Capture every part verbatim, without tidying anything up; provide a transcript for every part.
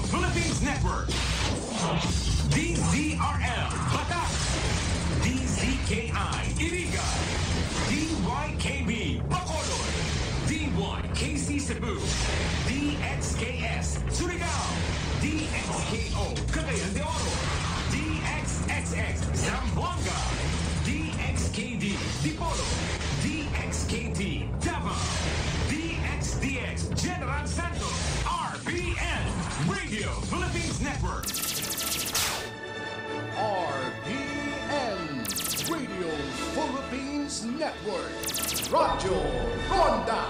Philippines Network. D Z R M Batac, D Z K I Iriga, D Y K B Bacolod, D Y K C Cebu, D X K S Surigao, D X K O Cagayan de Oro, D X X X Zamboanga, D X K D Dipolog, D X K T Davao, D X D X General Santos, R P N Radio Philippines Network. R P N Radio Philippines Network, Radyo Ronda,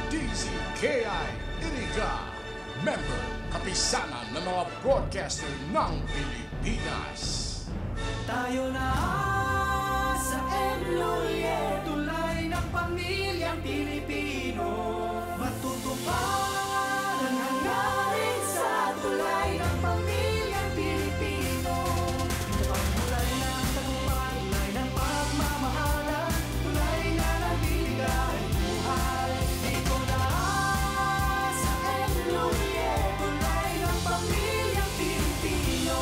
D Z K I Iriga, member, Kapisanan ng mga Broadcaster ng Pilipinas. Tayo na sa M Lhuillier, tulay ng pamilyang Pilipino. Matutupad ang hangarin sa tulay ng pamilyang Pilipino. Ito ang tulay ng tagumpay, tulay ng pagmamahalan, tulay na nagbibigay buhay. Ito na sa M Lhuillier, tulay ng pamilyang Pilipino.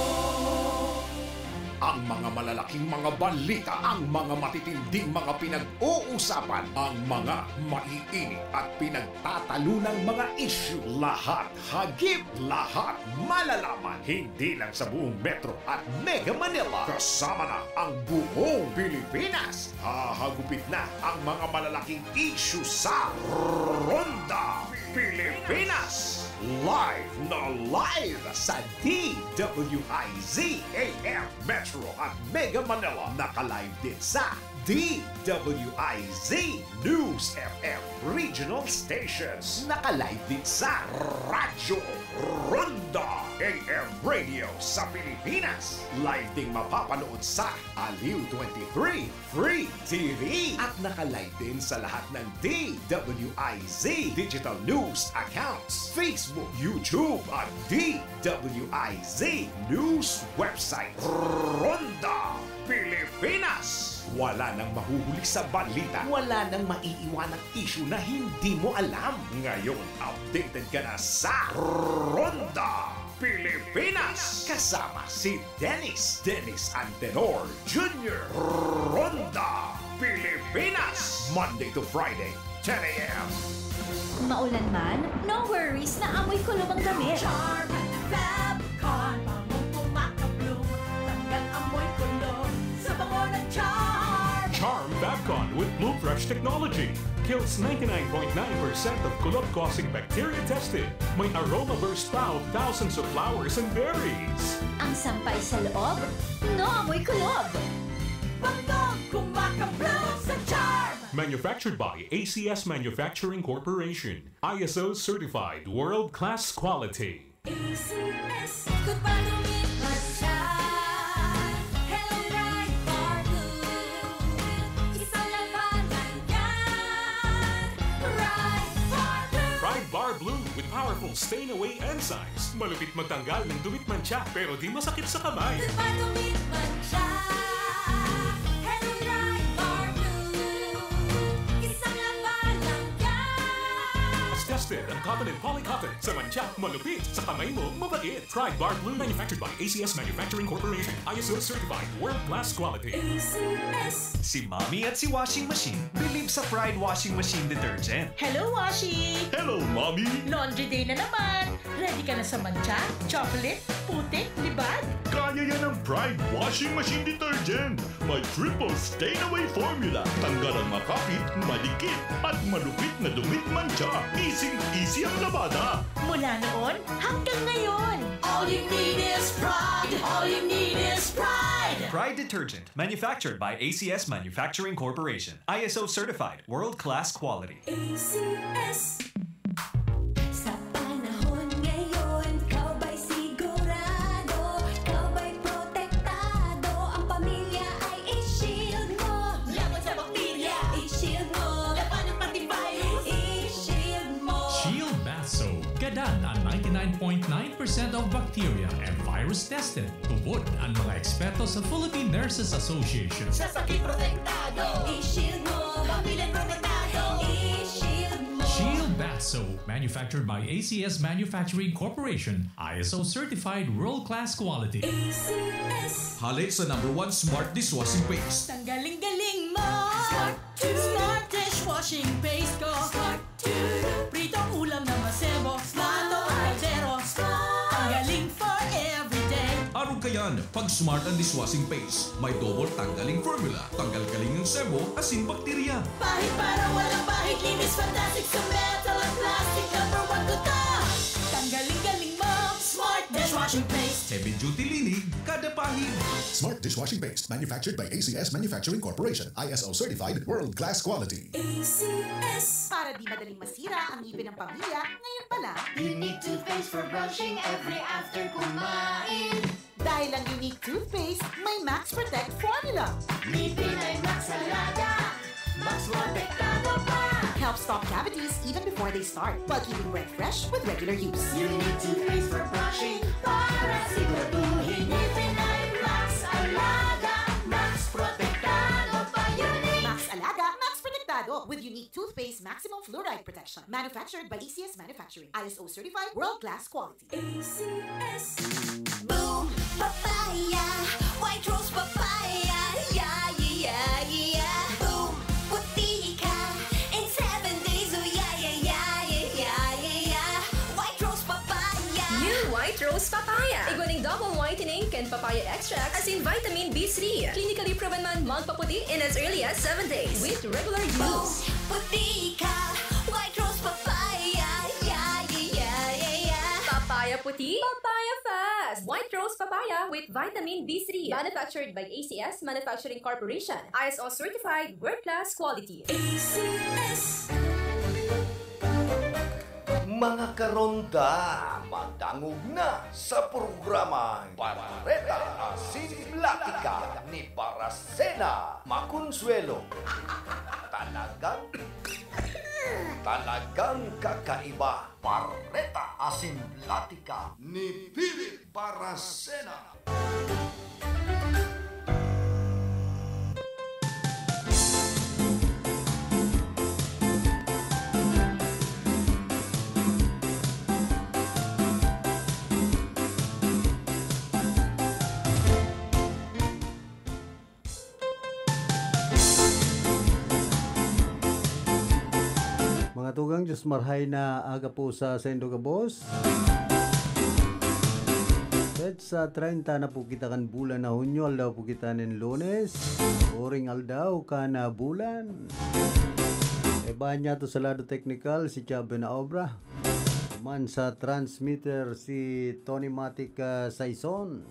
Ang mga malalaking mga balita, ang mga matitinding mga pinag-uusapan, ang mga maiinit at pinagtatalunang mga isyu, lahat, hagip lahat, malalaman, hindi lang sa buong Metro at Mega Manila, kasama na ang buong Pilipinas. Hahagupit na ang mga malalaking isyu sa Ronda Pilipinas. Live na live sa D W I Z A M Metro at Mega Manila. Naka-live din sa D W I Z News F M Regional Stations. Naka-live din sa Radyo Ronda A M Radio sa Pilipinas. Live ding mapapanood sa Aliw twenty-three Free T V. At naka-live din sa lahat ng D W I Z digital news accounts, Facebook, YouTube, at D W I Z news website. Ronda Pilipinas. Wala nang mahuhuli sa balita. Wala nang maiiwanang isyu na hindi mo alam. Ngayon, updated ka na sa Ronda Pilipinas. Kasama si Dennis, Dennis Antenor Junior. Ronda Pilipinas. Monday to Friday, ten a.m. Maulan man, no worries na amoy kulob ang damit. Charm Fab Con, bangong kumakabloom, tanggal amoy kulob sa bango ng Charm. Charm Fab Con with Bloom Fresh technology kills ninety-nine point nine percent of kulob-causing bacteria tested. May aroma burst pa of thousands of flowers and berries. Ang sampay sa loob, no amoy kulob. Bangong kumakabloom sa Charm. Manufactured by A C S Manufacturing Corporation. I S O certified world-class quality. A C S, good pa dumi't mantsa. Hello, Pride Bar Blue. Isang labanan yan. Pride Bar Blue. Pride Bar Blue with powerful stain away enzymes. Malupit magtanggal ng dumi't mantsa, pero di masakit sa kamay. Good pa dumi't mantsa. Hello, Pride Bar Blue. Isang labanan yan. Tested ang cotton and polycotton. Sa mantsa, malupit. Sa kamay mo, mabait. Pride Bar Blue, manufactured by A C S Manufacturing Corporation. I S O certified, world-class quality. A C S. Si Mommy at si Washing Machine believe sa Pride Washing Machine Detergent. Hello, Washi! Hello, Mommy! Laundry day na naman! Ready ka na sa mantsa, chocolate, putik, libag? Kaya yan ng Pride Washing Machine Detergent! May triple stain away formula. Tanggal ang makapit, madikit, at malupit na dumi't mantsa. Easy-easy ang labada. Mula noon hanggang ngayon. All you need is Pride. All you need is Pride. Pride Detergent, manufactured by A C S Manufacturing Corporation. I S O certified, world-class quality. A C S. Sa panahon ngayon, ikaw ba'y sigurado? Ikaw ba'y protektado? Ang pamilya ay i-shield mo. Laban sa bakterya, i-shield mo. Labanan pati virus, i-shield mo. Shield Bath Soap. Gadan ang ninety-nine point nine percent of bacteria and virus tested. Tubod ang mga eksperto sa Philippine Nurses Association. Sa sakit protektado, i-shield mo. Pamilya protektado, i-shield mo. Shield Bath So, manufactured by A C S Manufacturing Corporation, I S O certified world-class quality. A C S. Hale sa number one smart dishwashing paste. Tanggaling-galing mo. Smart to. Smart dishwashing paste ko. Smart to. Pritong ulam na masebo. Smart o kaldero. Smart. Tanggaling for everyday. Arog kayan, pag Smart ang dishwashing paste, may double tanggaling formula. Tanggal galing ang sebo, asin bakterya. Pahid para walang bahid, linis fantastic sa metal at plastic. Number one ko to. Tanggaling-galing mo. Smart dishwashing paste. Heavy duty linig, kada pahid. Smart dishwashing paste, manufactured by A C S Manufacturing Corporation, I S O certified, world-class quality. A C S. Para di madaling masira ang ngipin ng pamilya, ngayon pa lang. Unique toothpaste for brushing every after kumain. Dahil ang Unique toothpaste, may Max Protect formula. Ngipin ay Max Alaga, Max Protektado pa. Help stop cavities even before they start, while keeping breath fresh with regular use. Unique toothpaste for brushing, para siguraduhin ngipin ay Max Alaga, Max Protektado pa. Unique. Max Alaga, Max Protektado, with Unique toothpaste maximum fluoride protection. Manufactured by A C S Manufacturing. I S O certified, world-class quality. A C S. Boom Papaya, White Rose Papaya, yeah, yeah, yeah, yeah. Boom, puti ka in seven days, oh, yeah, yeah, yeah, yeah, yeah, yeah, yeah. White Rose Papaya. New White Rose Papaya. Igwa nin double whitening kan papaya extract asin vitamin B three. Clinically proven man magpaputi in as early as seven days with regular use. Puti ka, White Rose Papaya, yeah, yeah, yeah, yeah, yeah. Papaya puti, papaya fast. White Rose Papaya with vitamin B three. Manufactured by A C S Manufacturing Corporation. I S O certified, world-class quality. A C S. Mga karonda, madangog na sa programang Bareta Asin Platika ni Barasena. Makonsuelo. Talagang, talagang kakaiba. Bareta Asin Platika ni Philip Barasena. Mga tugang, Diyos marhay na aga po sa saindo gabos. Petsa treinta na po kita kan bulan na Hunyo, aldaw po kita nin Lunes. Boring aldaw kan, ah, bulan. Iba niya to sa lado teknikal, si Chab na obra. Man sa transmitter, si Tony Matic, ah, Saison.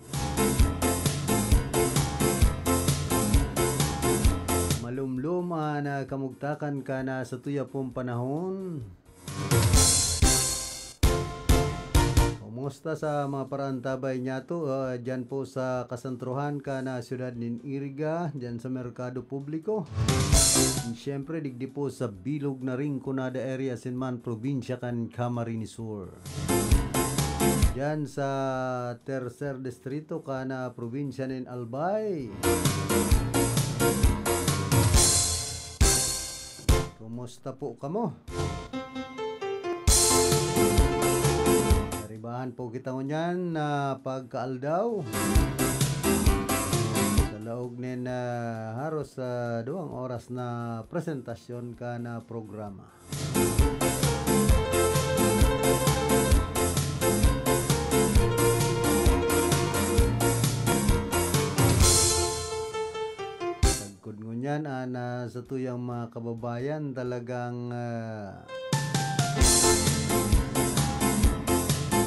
Malumlom an, ah, kamugtakan kan, ah, satuya pong panahon. Kumusta sa mga paraantabay niyato, ah, dyan po sa kasentrohan kan, ah, siyudad nin Iriga, dyan sa Merkado Publiko? And syempre, digdi po sa bilog na Rinconada area, asin man probinsya kan Camarines Sur. Diyan sa Tercer Distrito kan, ah, probinsya nin Albay. Kumusta po kamo? Naribahan po kita ngunyan na pagkaaldaw. Sa laog nin, ah, haros, ah, duwang oras na presentasyon kan, ah, programa. Sagkod ngunyan, ah, na sa tuyang mga kababayan, talagang, ah,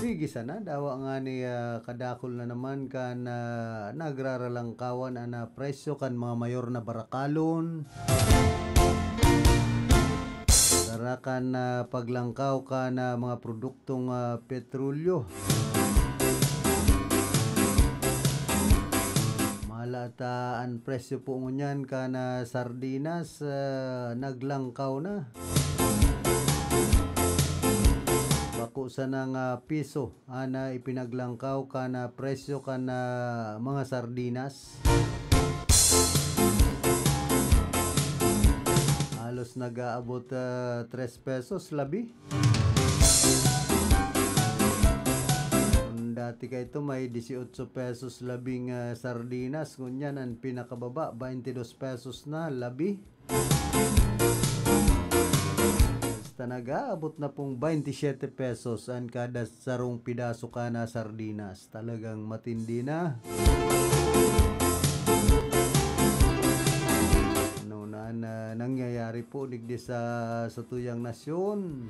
sige sana, dawa nga ni, ah, kadakul na naman kan, ah, nagraralangkawan an, ah, presyo kan mga mayor na barakalon. Sara kan, ah, paglangkaw kan, ah, mga produktong, ah, petrolyo. Mahal ata an presyo po ngunyan kan, ah, sardinas, ah, naglangkaw na. Bako sana nga piso an, ah, ipinaglangkaw kan, ah, presyo kan, ah, mga sardinas. Halos nag-aabot, ah, tres pesos labi. Kung dati kaito, may dieciocho pesos labing, ah, sardinas. Ngunyan, an pinakababa, baintidos pesos na labi. Basta nag-aabot na pong baintisyete pesos an kada sarong pidaso kan, ah, sardinas. Talagang matindi na. Ano na, na nangyayari po digdi sa, sa tuyang nasyon?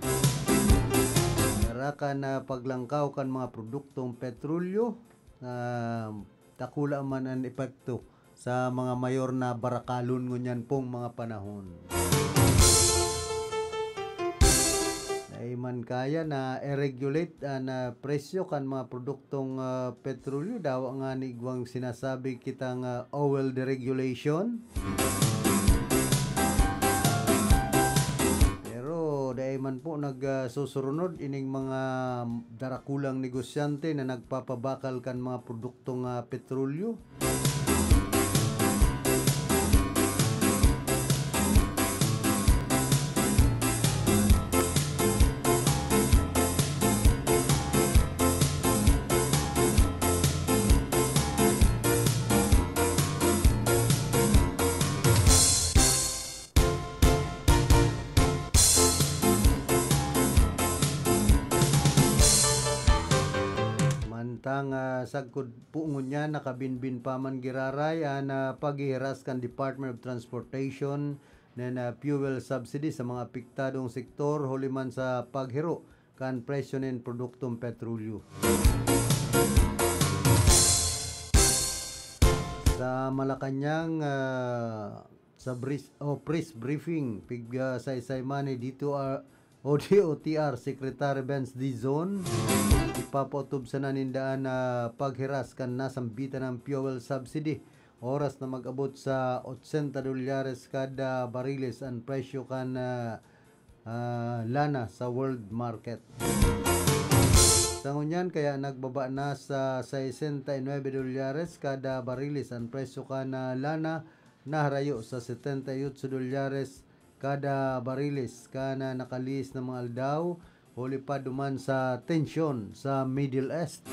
Dara kan, ah, paglangkaw kan mga produktong petrolyo, ah, dakula man an epekto sa mga mayor na barakalon ngunyan pong mga panahon. Dai man kaya na i-regulate an, ah, presyo kan mga produktong, ah, petrolyo, dawa nga ni igwang sinasabi kitang, ah, oil deregulation. Pero dai man po nag, ah, susurunod ining mga darakulang negosyante na nagpapabakal kan mga produktong, ah, petrolyo. Mantang, ah, sagkod po ngunyan, nakabinbin pa man giraray an, ah, paghihiras kan Department of Transportation nin, ah, fuel subsidy sa mga apektadong sektor huli man sa paghiro kan presyo nin produktong petrolyo. Sa Malacañang, ah, sa bris-, o press briefing, pig, ah, saysay man ni D T R o D O T R Secretary Benz Dizon, ipapaotob sana ninda an, ah, paghiras kan nasambitan na fuel subsidy, oras na mag-abot sa otsenta dolyares kada bariles an presyo kan, ah, ah, lana sa world market. Sa ngunyan, kaya nagbaba na sa sesenta y nuebe dolyares kada bariles an presyo kan, ah, lana, naharayo sa setenta y ocho dolyares kada bariles kan, ah, nakalihis na mga aldaw, huli pa duman sa tensyon sa Middle East.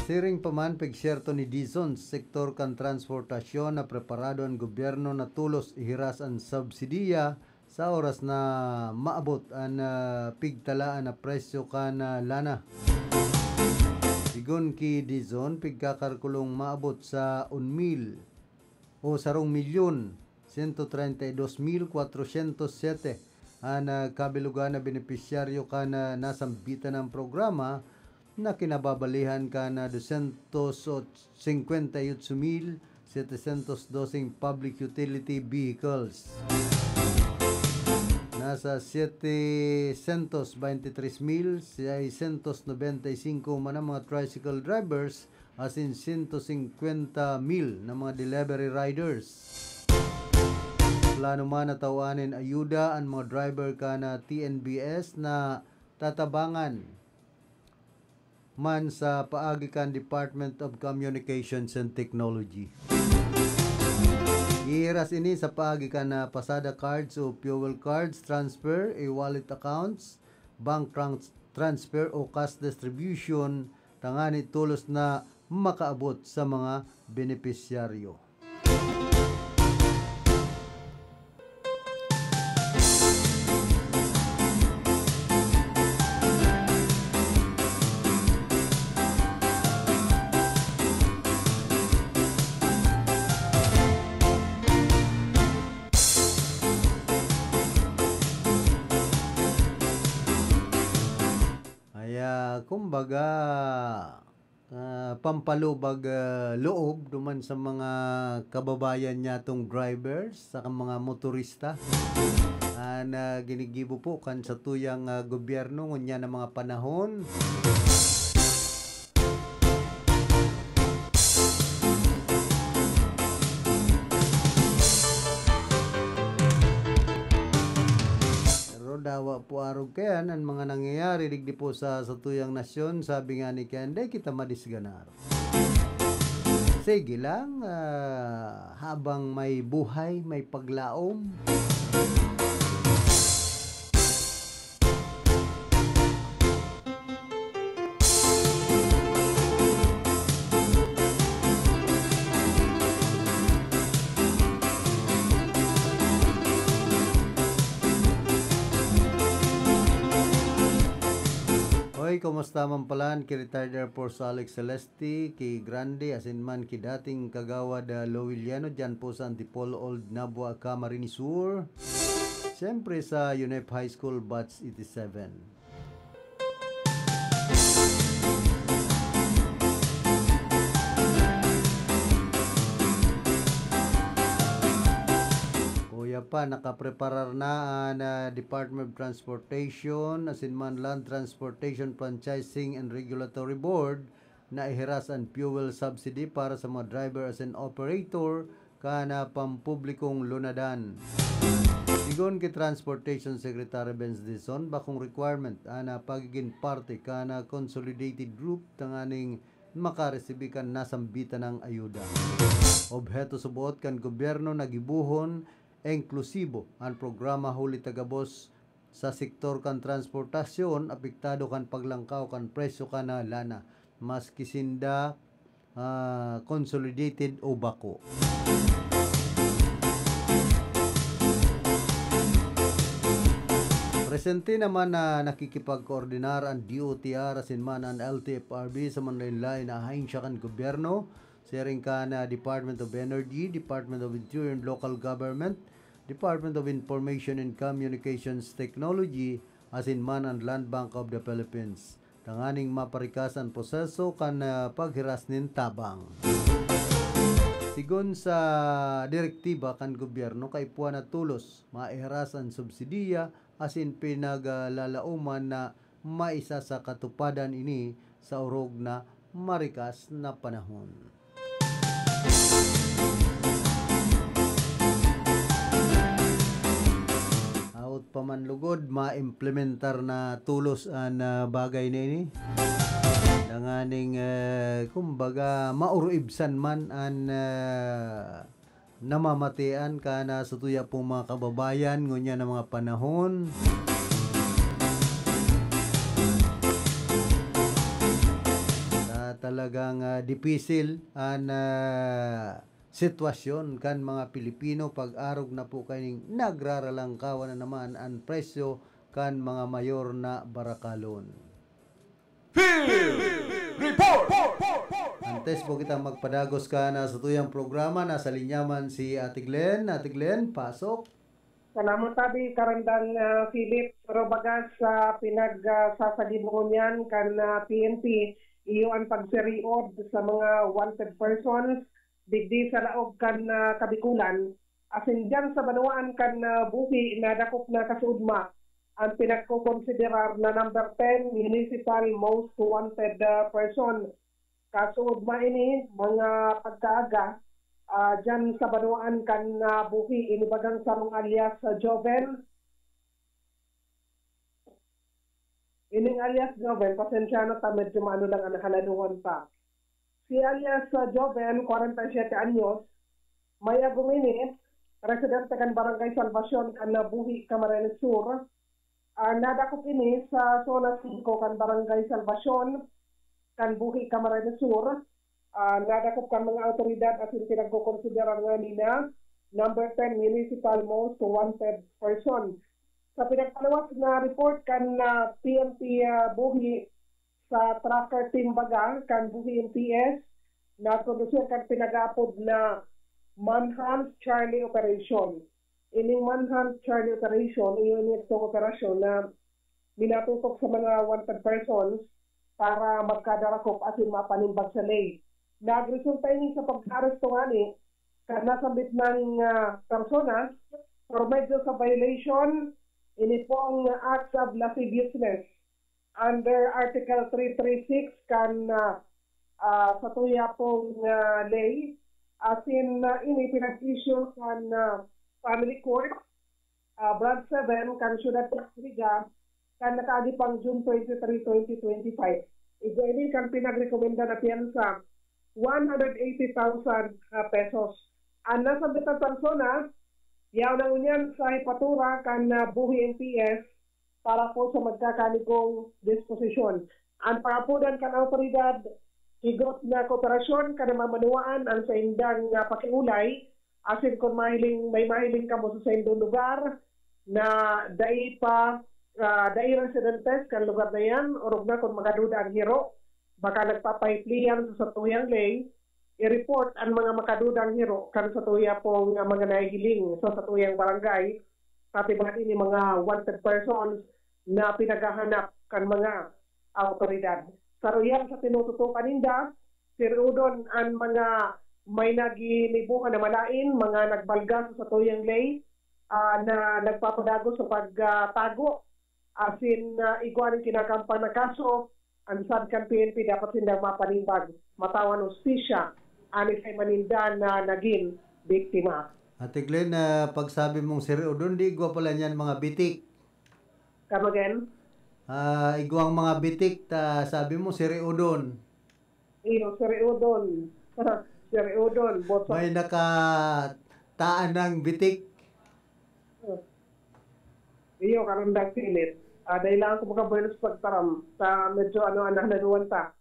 Siring pa man, pigsyerto ni Dizon, sa sektor kan transportasyon na preparado an gobyerno na tolos ihiras an subsidiya sa oras na maabot an, ah, pigtalaan na presyo kan, ah, lana. Sigon ki Dizon, pigkakalkulong maabot sa un mil o sarong milyon, sento treinta y dos mil cuatrocientos siete an, ah, kabilugan na benepisyaryo kan, ah, nasambitan na programa na kinababalihan kan, ah, doscientos cincuenta y ocho mil setecientos doce public utility vehicles. Nasa setecientos veintitrés mil seiscientos noventa y cinco man ang mga tricycle drivers asin sento singkwenta mil na mga delivery riders. Plano man na tawanin ayuda an mga driver kan T N B S na tatabangan man sa paagi kan Department of Communications and Technology. Ihiras ini sa paagi kan, ah, pasada cards o fuel cards transfer, e-wallet accounts, bank trans-, transfer o cash distribution, tangani tolos na makaabot sa mga benepisyaryo. Kaya, kumbaga, ah, pampalubag, ah, loob duman sa mga kababayan nyatong drivers saka mga motorista. An, ah, ginigibo po kan satuyang, ah, gobyerno ngunyan na mga panahon. Pero dawa po arog kaiyan an mga nangyayari digdi po sa satuyang nasyon, sabi nga ni Ken, dai kita madisganar. Sige lang, ah, habang may buhay, may paglaom. Hoy, kumusta man palan ki Retired Air Force Alex Celeste, ki Grande, asin man ki dating kagawad, ah, Lowiliano, dyan po sa Antipolo Old Nabua, Camarines Sur. Siyempre sa UNEP High School Batch eighty-seven. Kuya pa, nakapreparar na an, ah, Department of Transportation, asin man Land Transportation Franchising and Regulatory Board na ihiras an fuel subsidy para sa mga driver asin operator kan, ah, pampublikong lunadan. Sigon ki Transportation Secretary Benz Dizon, bakong requirement an, ah, pagigin parte kan, ah, consolidated group tanganing makaresibi kan nasambitan nang ayuda. Obheto sa boot kan gobyerno na gibohon inklusibo an programa huli ta gabos sa sektor kan transportasyon apektado kan paglangkaw kan presyo kan, ah, lana, maski sinda, ah, consolidated o bako. Presente naman na nakikipagkoordinar an D O T R asin man an L T F R B sa manlaen-laen na ahensya kan gobyerno, siring kan, ah, Department of Energy, Department of Interior and Local Government, Department of Information and Communications Technology, asin man an Land Bank of the Philippines, tanganing maparikas an proseso kan, ah, paghiras nin tabang. Sigon sa direktiba kan gobyerno, kaipuhan na tolos maihiras an subsidiya asin pinaglalaoman na maisa sa katupadan ini sa orog na marikas na panahon. Hawot pa man lugod, maimplementar na tolos an, ah, bagay na ini. Tanganing, eh, kumbaga, mauruibsan man an, ah, namamatean kan, ah, satuya pong mga kababayan ngunyan na mga panahon. Na talagang, ah, dipisil an, ah, sitwasyon kan mga Pilipino pag-arog na po kaining nagraralangkawan na naman an presyo kan mga mayor na barakalon. Field Report! Antes po kita magpadagos kan, ah, satuyang programa, nasa linya man si Ate Glenn. Ate Glenn, pasok. Salamat, Abi. Karandang, ah, Philip, pero baga sa pinagsasagibo ngunyan kan, ah, P N P, iyo an pagsiriod sa mga wanted persons digdi sa laog kan, ah, Kabikulan, asin diyan sa banwaan kan, ah, Buhi na dakop na kasuodma an pinagkokonsiderar na number ten municipal most wanted, ah, person. Kasuodma ini, mga pagkaaga, ah, diyan sa banwaan kan, ah, Buhi, ini bagang sarong alias, ah, Joven. Ining alias Joven, pasensya na ta, medyo maano lang an haladohon pa. Si alias, ah, Joven, kwarenta y siyete anyos, may agom ini, residente kan Barangay Salvacion, kan, ah, Buhi, Camarines Sur. Ah, nadakop ini sa Zona singko kan Barangay Salvacion, kan Buhi, Camarines Sur. Ah, nadakop kan mga awtoridad asin pinagkokonsiderar ngani na number ten municipal most wanted person. Sa pinagpaluwas na report kan, ah, P N P, ah, Buhi, sa tracker team baga kan Buhi M P S, nagkondusir kan pinag-aapod na Manhunt Charlie Operation. Ining Manhunt Charlie Operation, iyo ini itong operasyon na minatutok sa mga wanted persons para magkadarakop asin mapanimbag sa ley. Nagresulta ini sa pagkaaresto ngani kan nasambit nang, ah, persona por medio sa violation ini pong acts of lasciviousness under Article three three six kan, ah, ah, satuya pong, ah, ley. Asin, ah, ini pinag-issue kan, ah, family court, ah, Branch seven kan Siyudad kan Iriga, kan nakaagi pang June twenty-three, twenty twenty-five. Igwa ini kan pinagrekomenda na piyansa one hundred eighty thousand, ah, pesos. An nasambitang persona, yaon na ngunyan sa hepatura kan, ah, Buhi M P S para po sa magkakanigong disposisyon. An pangapodan kan awtoridad, higot na kooperasyon kan namamanuwaan an saindang, ah, pakiolay, asin kun mahiling, may mahiling kamo sa saindong lugar na dai pa, ah, dai residentes kan lugar na yan, orog na kun magaduda an hiro, baka nagpapahiplihan sa satuyang ley, i-report an mga makadudang hiro kan satuya pong, ah, mga nahihiling sa satuyang barangay, pati ba ini mga wanted persons na pinaghahanap kan mga awtoridad. Saro yan sa tinututukan ninda, siriudon an mga may naginibuhan na malain, mga nagbalga sa satuyang ley, ah, na nagpapadagos sa pagtago, asin, ah, igwa nin kinakampang na kaso, an sad kan P N P dapat sindang mapanimbag, matawan hustisya, an isay man ninda na nagin biktima. Ate Glenn, ah, pagsabi mong siriudon, di igwa pala niyan mga bitik. Come again? Ah, igwang mga bitik, ta sabi mo, siriudon. Iyo, siriudon. Siriudon, boso. May nakataan ng bitik. Iyo, karandang pilit. Ah, dahil lang ako makabuenos pagtaram sa medyo ano, ano, nanuan ta.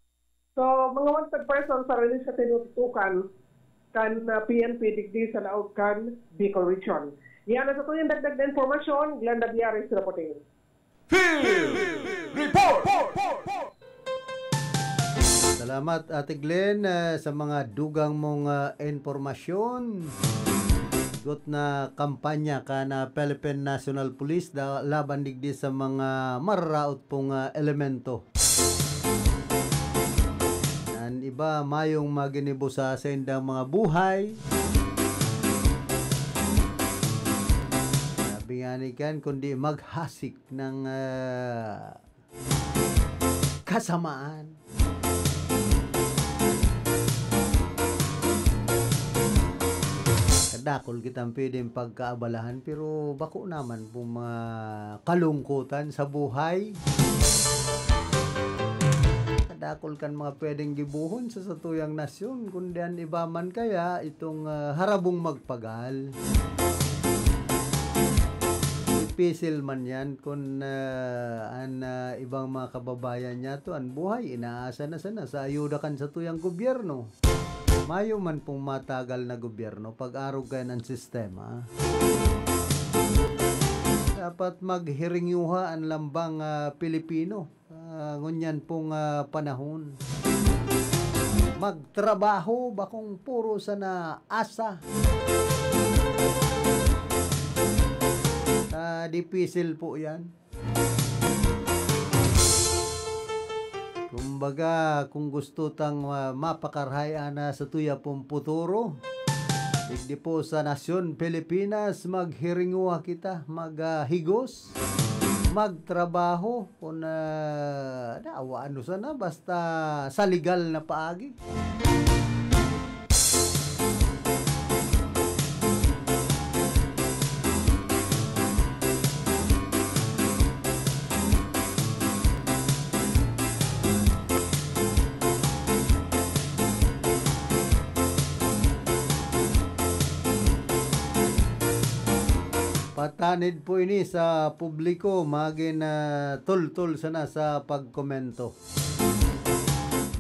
So, mga wanted persons sa rilis sa tinututukan kan, ah, P N P digdi sa laog kan Bicol Region. Yan ang satuyang dagdag na impormasyon. Glenda Biares reporting. Field Report! Salamat, Ate Glenn, ah, sa mga dugang mong, ah, impormasyon. Got na kampanya kan, ah, Philippine National Police da-, laban digdi sa mga mararaot pong, ah, elemento. An iba mayong maginibo sa saindang mga buhay. Sabi nga ni Ken, kundi maghasik ng, ah, kasamaan. Kadakol kitang pwedeng pagkaabalahan, pero bako naman pong mga kalungkutan sa buhay. Kadakol kan mga pwedeng gibohon sa satuyang nasyon, kundi an iba man kaya itong, ah, harabong magpagal. Dipisil man yan kun, ah, an, ah, ibang mga kababayan niyato, an buhay, inaasa na sana sa ayuda kan satuyang gobyerno. Mayo man pong matagal na gobyerno, pag-arog kaya ng sistema. Dapat maghiringyuha an lambang, ah, Pilipino, ah, ngunyan pong, ah, panahon. Magtrabaho, bakong puro sana asa. Ah, dipisil po yan. Kumbaga, kung gusto tang, ah, mapakarahay an, ah, satuya pong puturo, digdi po sa nasyon Pilipinas, maghiringuha kita, mag, ah, higos, magtrabaho, kun, ah, na, ano sana, basta sa legal na paagi. Patanid po ini sa publiko, magin, ah, tultol sana sa pagkomento.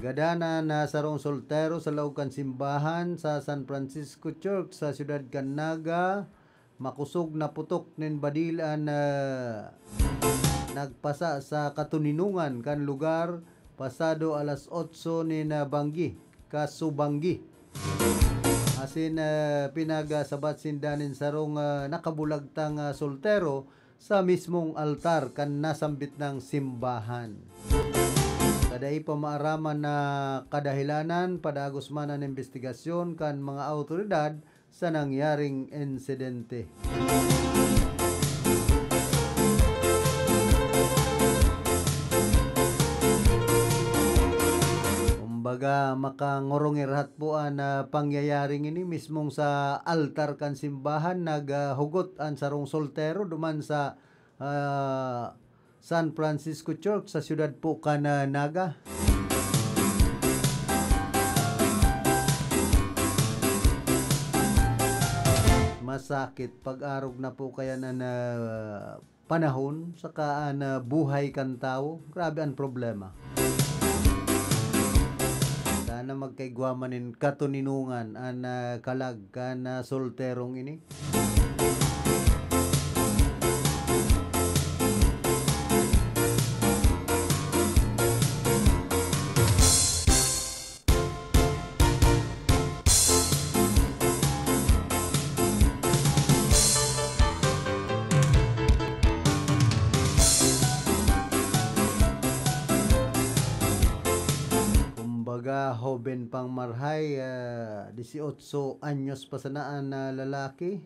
Gadanan na sarong soltero sa laog kan simbahan sa San Francisco Church sa siyudad kan Naga, makosog na putok nin badil an, ah, nagpasa sa katoninongan kan lugar pasado alas otso nin, ah, banggi, kasubanggi. Asin, ah, pinagasabat sinda nin sarong, ah, nakabulagtang, ah, soltero sa mismong altar kan nasambit nang simbahan. Sa dai pa maaraman na kadahilanan, padagos man an imbestigasyon kan mga awtoridad sa nangyaring insidente. Kumbaga, makangorong-irhat po an, ah, pangyayaring ini mismong sa altar kan simbahan. Naghugot an sarong soltero duman sa, ah, San Francisco Church sa siyudad po kan, ah, Naga. Masakit pag-arog na po kaya na, na panahon, saka an, ah, buhay kan tawo. Grabe an problema. Sana magkaigwa man nin katoninongan an, ah, kalag kan, ah, solterong ini. Kumbaga, hoben pang marhay, ah, dieciocho anyos pa sana an, ah, lalaki.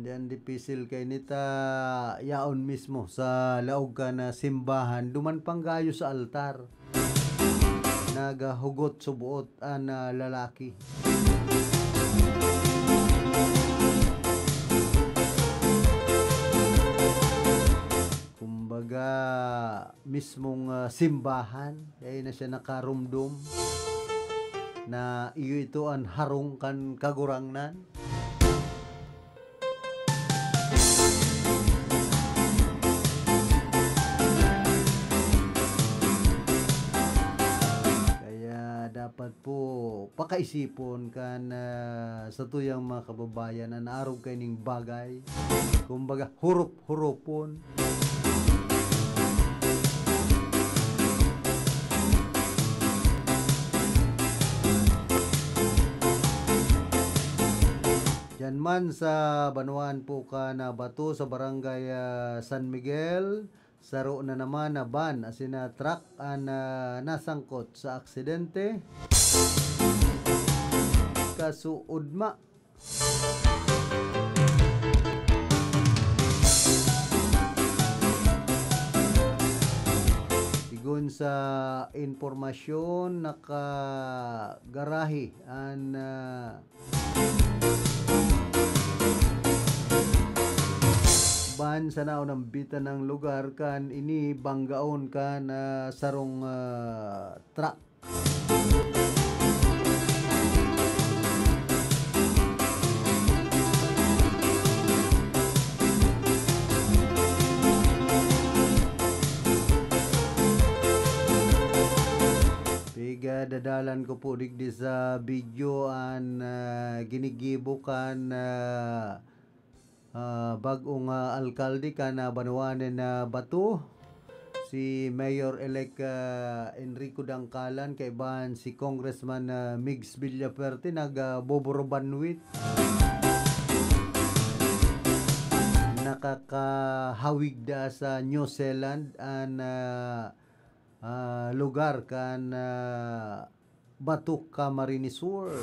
Diyan dipisil kay nita yaon mismo sa laog kan simbahan, duman pang gayo sa altar. Naghugot suboot an, ah, lalaki. Kumbaga, mismong, ah, simbahan, dai na siya nakarumdom na iyo ito an harong kan Kagurangnan. Kaya dapat po pakaisipon kan, ah, satuyang mga kababayan an arog kaining bagay. Kumbaga, hurup-huropon. Diyan man sa banwaan po kan, ah, Bato, sa barangay, ah, San Miguel, saro na naman na van asin na truck an, ah, nasangkot sa aksidente. Kasuodma. Sigon sa impormasyon, nakagarahe an, ah, van sa naunambitan na lugar kan ini banggaon kan, ah, sarong, ah, truck. Pigadadalan ko po digdi sa video an, ah, ginigibo kan, ah, ah, bag-ong, ah, alkalde kan, ah, banwaan nin, ah, Bato, si Mayor-elect, ah, Enrico Dangkalan, kaibahan si Congressman, ah, Migs Villafuerte, nag, ah, boborobanwit. Nakakahawig da sa New Zealand an, ah, ah, lugar kan, ah, Bato, Camarines Sur,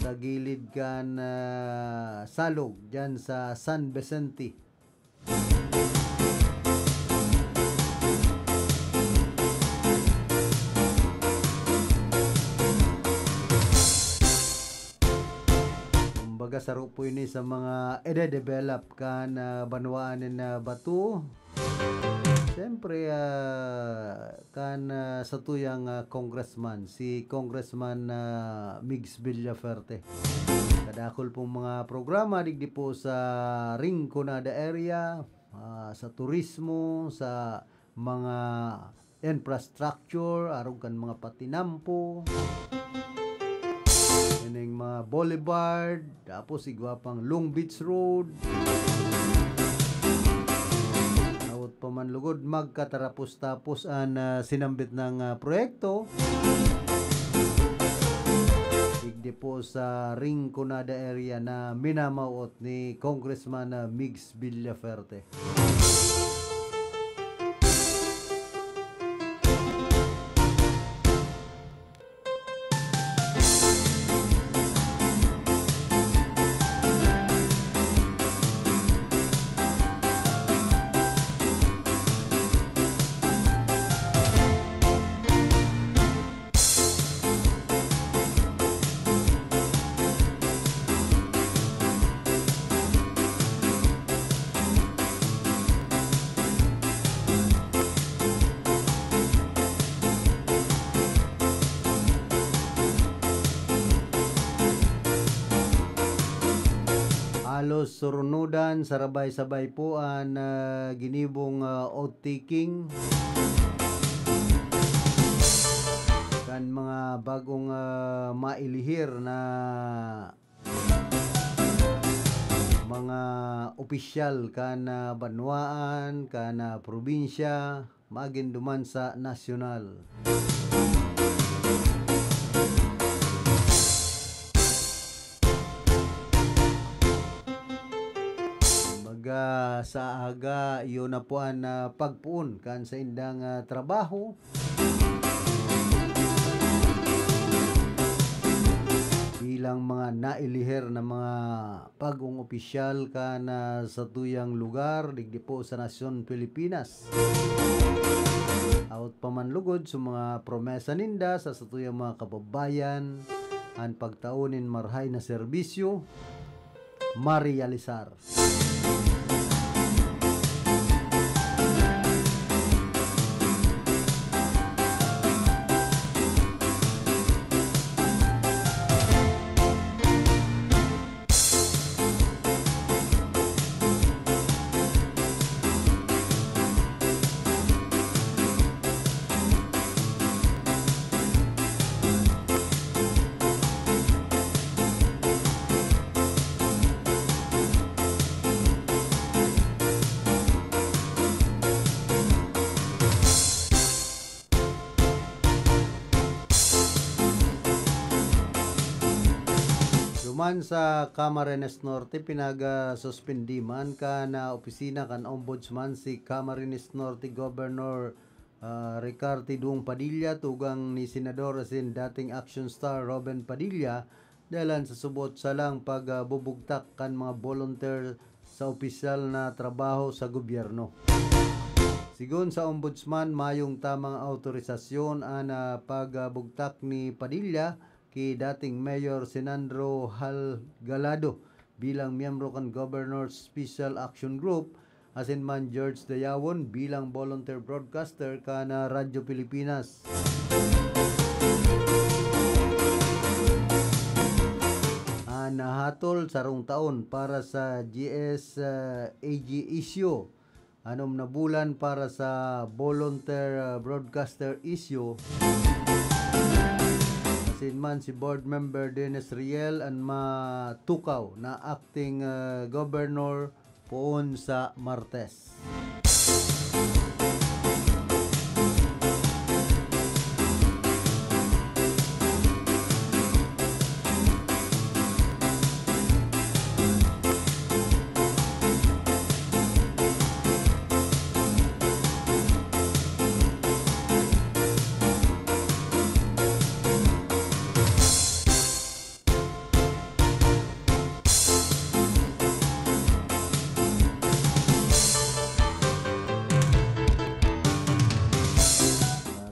sa gilid kan, ah, Salog, dyan sa San Vicente. Kumbaga, saro po ini sa mga ide-develop kan, ah, banwaan nin, ah, Bato. Siyempre, ah, kan, ah, satuyang, ah, congressman, si Congressman, ah, Migs Villafuerte. Kadakul pong mga programa digdi po sa Rinconada area, ah, sa turismo, sa mga infrastructure, arog kan mga patinampo, ining mga boulevard, tapos igwa pang Long Beach Road. Hawot pa man lugod, magkatarapos-tapos an, ah, sinambit na, ah, proyekto. Digdi po sa Rinconada area na minamawot ni Congressman, ah, Migs Villafuerte. Surunudan, sarabay-sabay po an, ah, ginibong, ah, oath-taking kan mga bagong, ah, mailihir na mga opisyal kan, ah, banwaan, kan, ah, probinsya, magin duman sa nasyonal. Kumbaga, sa aga, iyo na po an, ah, pagpoon kan saindang, ah, trabaho. Bilang mga nailihir na mga bagong opisyal kan, ah, satuyang lugar, digdi po sa nasyon Pilipinas. Hawot pa man lugod sa mga promesa ninda sa satuyang mga kababayan, an pagtao nin marahay na serbisyo, marealisar. Duman sa Camarines Norte, pinag-, ah, suspindi man kan, ah, opisina kan Ombudsman si Camarines Norte Governor, ah, Ricarte Dong Padilla, tugang ni Senador asin dating Action Star Robin Padilla, dalan sa subot salang pag, ah, bubugtak kan mga volunteer sa opisyal na trabaho sa gobyerno. Sigon sa Ombudsman, mayong tamang awtorisasyon an, ah, pagbugtak ni Padilla ki dating Mayor Sinandro Hal Galado bilang miyembro kan Governor's Special Action Group, asin man George Dayawon bilang volunteer broadcaster kan, ah, Radyo Pilipinas. An nahatol, sarong taon para sa G S, ah, A G issue, anom na bulan para sa volunteer, ah, broadcaster issue. Asin man si Board Member Dennis Riel an matukaw na acting, ah, governor poon sa Martes.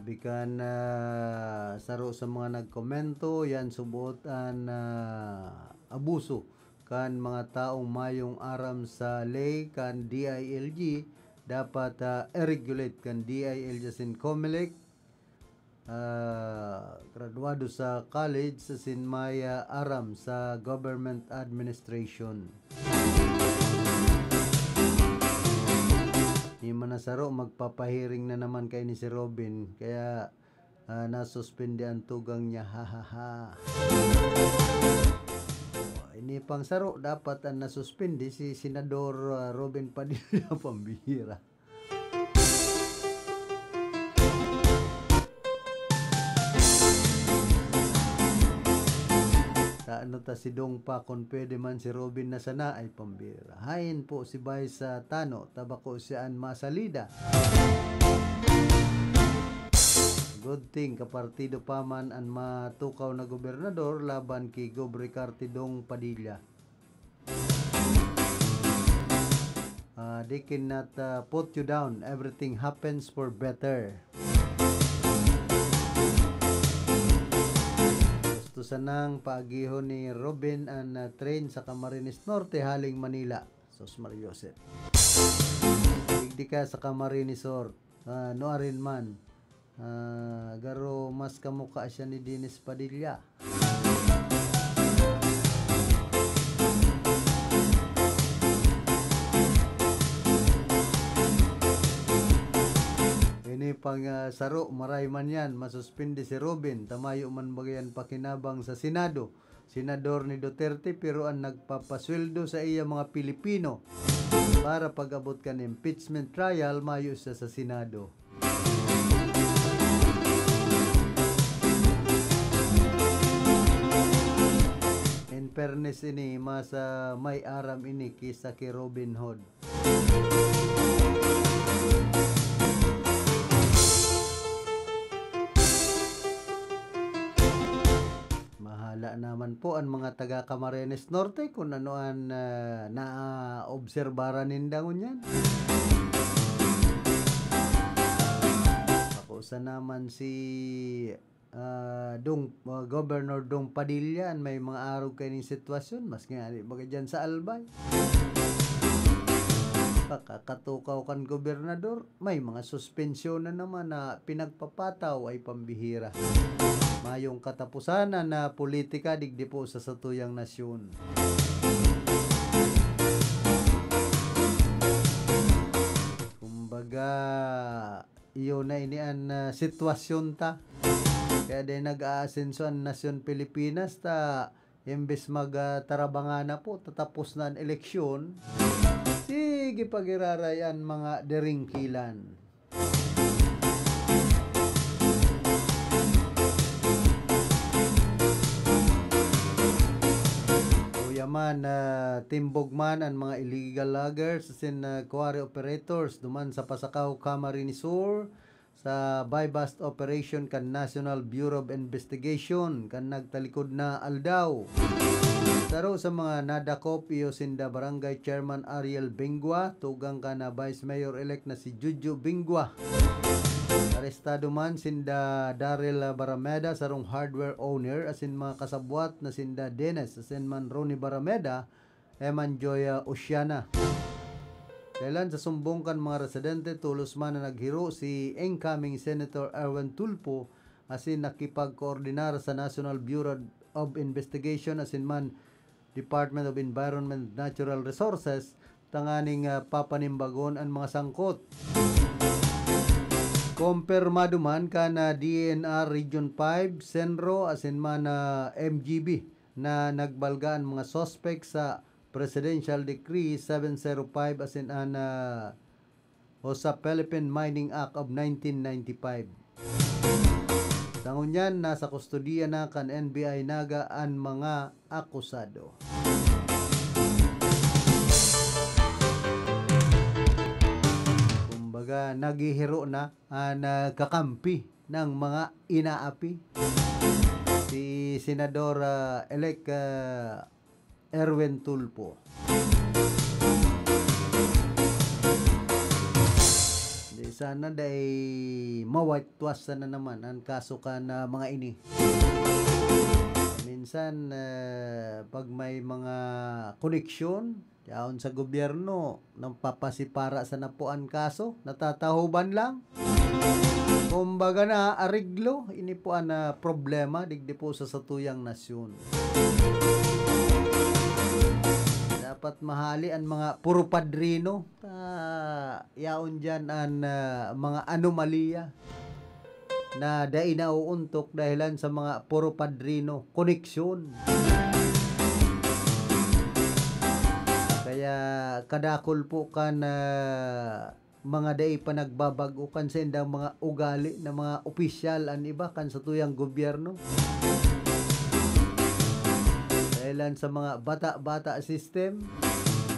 Sabi kan, ah, saro sa mga nagkomento, yan subot an, ah, abuso kan mga taong mayong aram sa ley kan D I L G. Dapat, ah, i-regulate kan D I L G asin Comelec, ah, graduado sa college asin may, ah, aram sa government administration. Ni man na saro, magpapahiring na naman kaini si Robin, kaya, ah, nasuspindi an tugang niya. Ha, ha, ha. Ini pang saro, dapat an nasuspindi si Senador, ah, Robin Padilla, pambihira. Ta ano ta si Dong pa, kun pwede man si Robin na sana, ay pambira. Hain po si Vice, ah, Tano, ta bako siya an masalida. Good thing, kapartido pa man an matukaw na gobernador laban ki Gob Ricarte Dong Padilla. Ah, they cannot, ah, put you down. Everything happens for better. Gusto sanang paagihon ni Robin an, ah, train sa Camarines Norte haling Manila. Sus, Maria Joseph. Digdi ka sa Camarines Sur. Ah, nuarin man. Ah, garo mas kamukha siya ni Dennis Padilla. pang, ah, saro, maray man yan, masuspindi si Robin, ta mayo man baga yan pakinabang sa Senado. Senador ni Duterte, pero ang nagpapasweldo sa iya mga Pilipino para pag-abot kan impeachment trial, mayo siya sa Senado. In fairness ini, mas, ah, may aram ini kisa ki Robin Hood. Mahala naman po an mga taga Camarines Norte kun ano an, ah, naobserbaran ninda ngunyan. Bako sa naman si ah, Dong, ah, Governor Dong Padilla an may mga arog kaining sitwasyon, maski ngani baga diyan sa Albay. Pakakatukaw kan gobernador, may mga suspensyon na naman na pinagpapataw ay pambihira. Mayong katapusan na politika digdi po sa satuyang nasyon. Kumbaga, iyo na ini an, ah, sitwasyon ta. Kaya dai nag-aasenso an nasyon Pilipinas ta imbes mag, ah, tarabangana po, tatapos na an eleksyon, sige pag-iraray an mga deringkilan. Kuya man, ah, timbog man an mga illegal loggers asin, ah, quarry operators duman sa Pasacao, Camarines Sur, sa buy-bust operation kan National Bureau of Investigation kan nagtalikod na aldaw. Saro sa mga nadakop iyo sinda Barangay Chairman Ariel Bingwa, tugang kan, ah, Vice Mayor-elect na si Juju Bingwa. Arestado man sinda Daryl Barameda, sarong hardware owner, asin mga kasabwat na sinda Dennis asin man Ronnie Barameda, Eman Joya Oceana. Dahilan sa sumbong kan mga residente, tolos man na naghiro si incoming Senator Erwin Tulfo asin nakipagkoordinar sa National Bureau of Investigation asin man Department of Environment and Natural Resources tanganing, ah, papanimbagon an mga sangkot. Kompermado man kan, ah, D E N R Region five, Senro asin man, ah, M G B na nagbalga an mga suspek sa Presidential Decree seven zero five asin an, ah, o sa Philippine Mining Act of nineteen ninety-five. Sa ngunyan, nasa kustodiya na kan N B I Naga an mga akusado. Kumbaga, naghihiro na an, ah, kakampi ng mga inaapi, si Senador, ah, elect, ah, Erwin Tulfo. Di sana dai mawatwas sana naman an kaso kan, ah, mga ini. Minsan, ah, pag may mga koneksyon, yaon sa gobyerno, nagpapasipara sana po an kaso, natatahoban lang. Kumbaga na, ariglo, ini po an, ah, problema digdi po sa satuyang nasyon. Dapat mahali an mga puro padrino, ta yaon diyan an, ah, mga anomalya na dai nauuntok dahilan sa mga puro padrino koneksyon. Kaya kadakul po kan, ah, mga dai pa nagbabag-o kan saindang mga ugali na mga opisyal an iba kan satuyang gobyerno. Dahilan sa mga bata-bata system,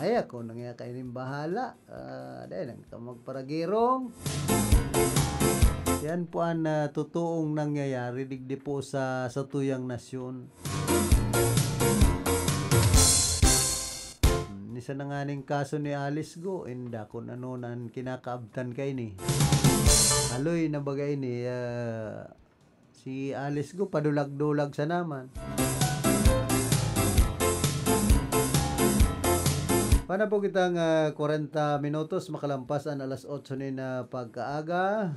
ay ako na nga kaining bahala. Ah, dai lang ka magparagirong. Yan po ang, ah, totoong nangyayari digdi po sa, sa tuyang nasyon. Hmm, isa na nga ning kaso ni Alice Go, inda kun ano na an kinakaabtan kaini. Haloy na baga ini, ah, Si Alice Go, padulag-dulag sana man. Pana po kitang, ah, kwarenta minutos makalampas an alas otso nin, ah, pagkaaga.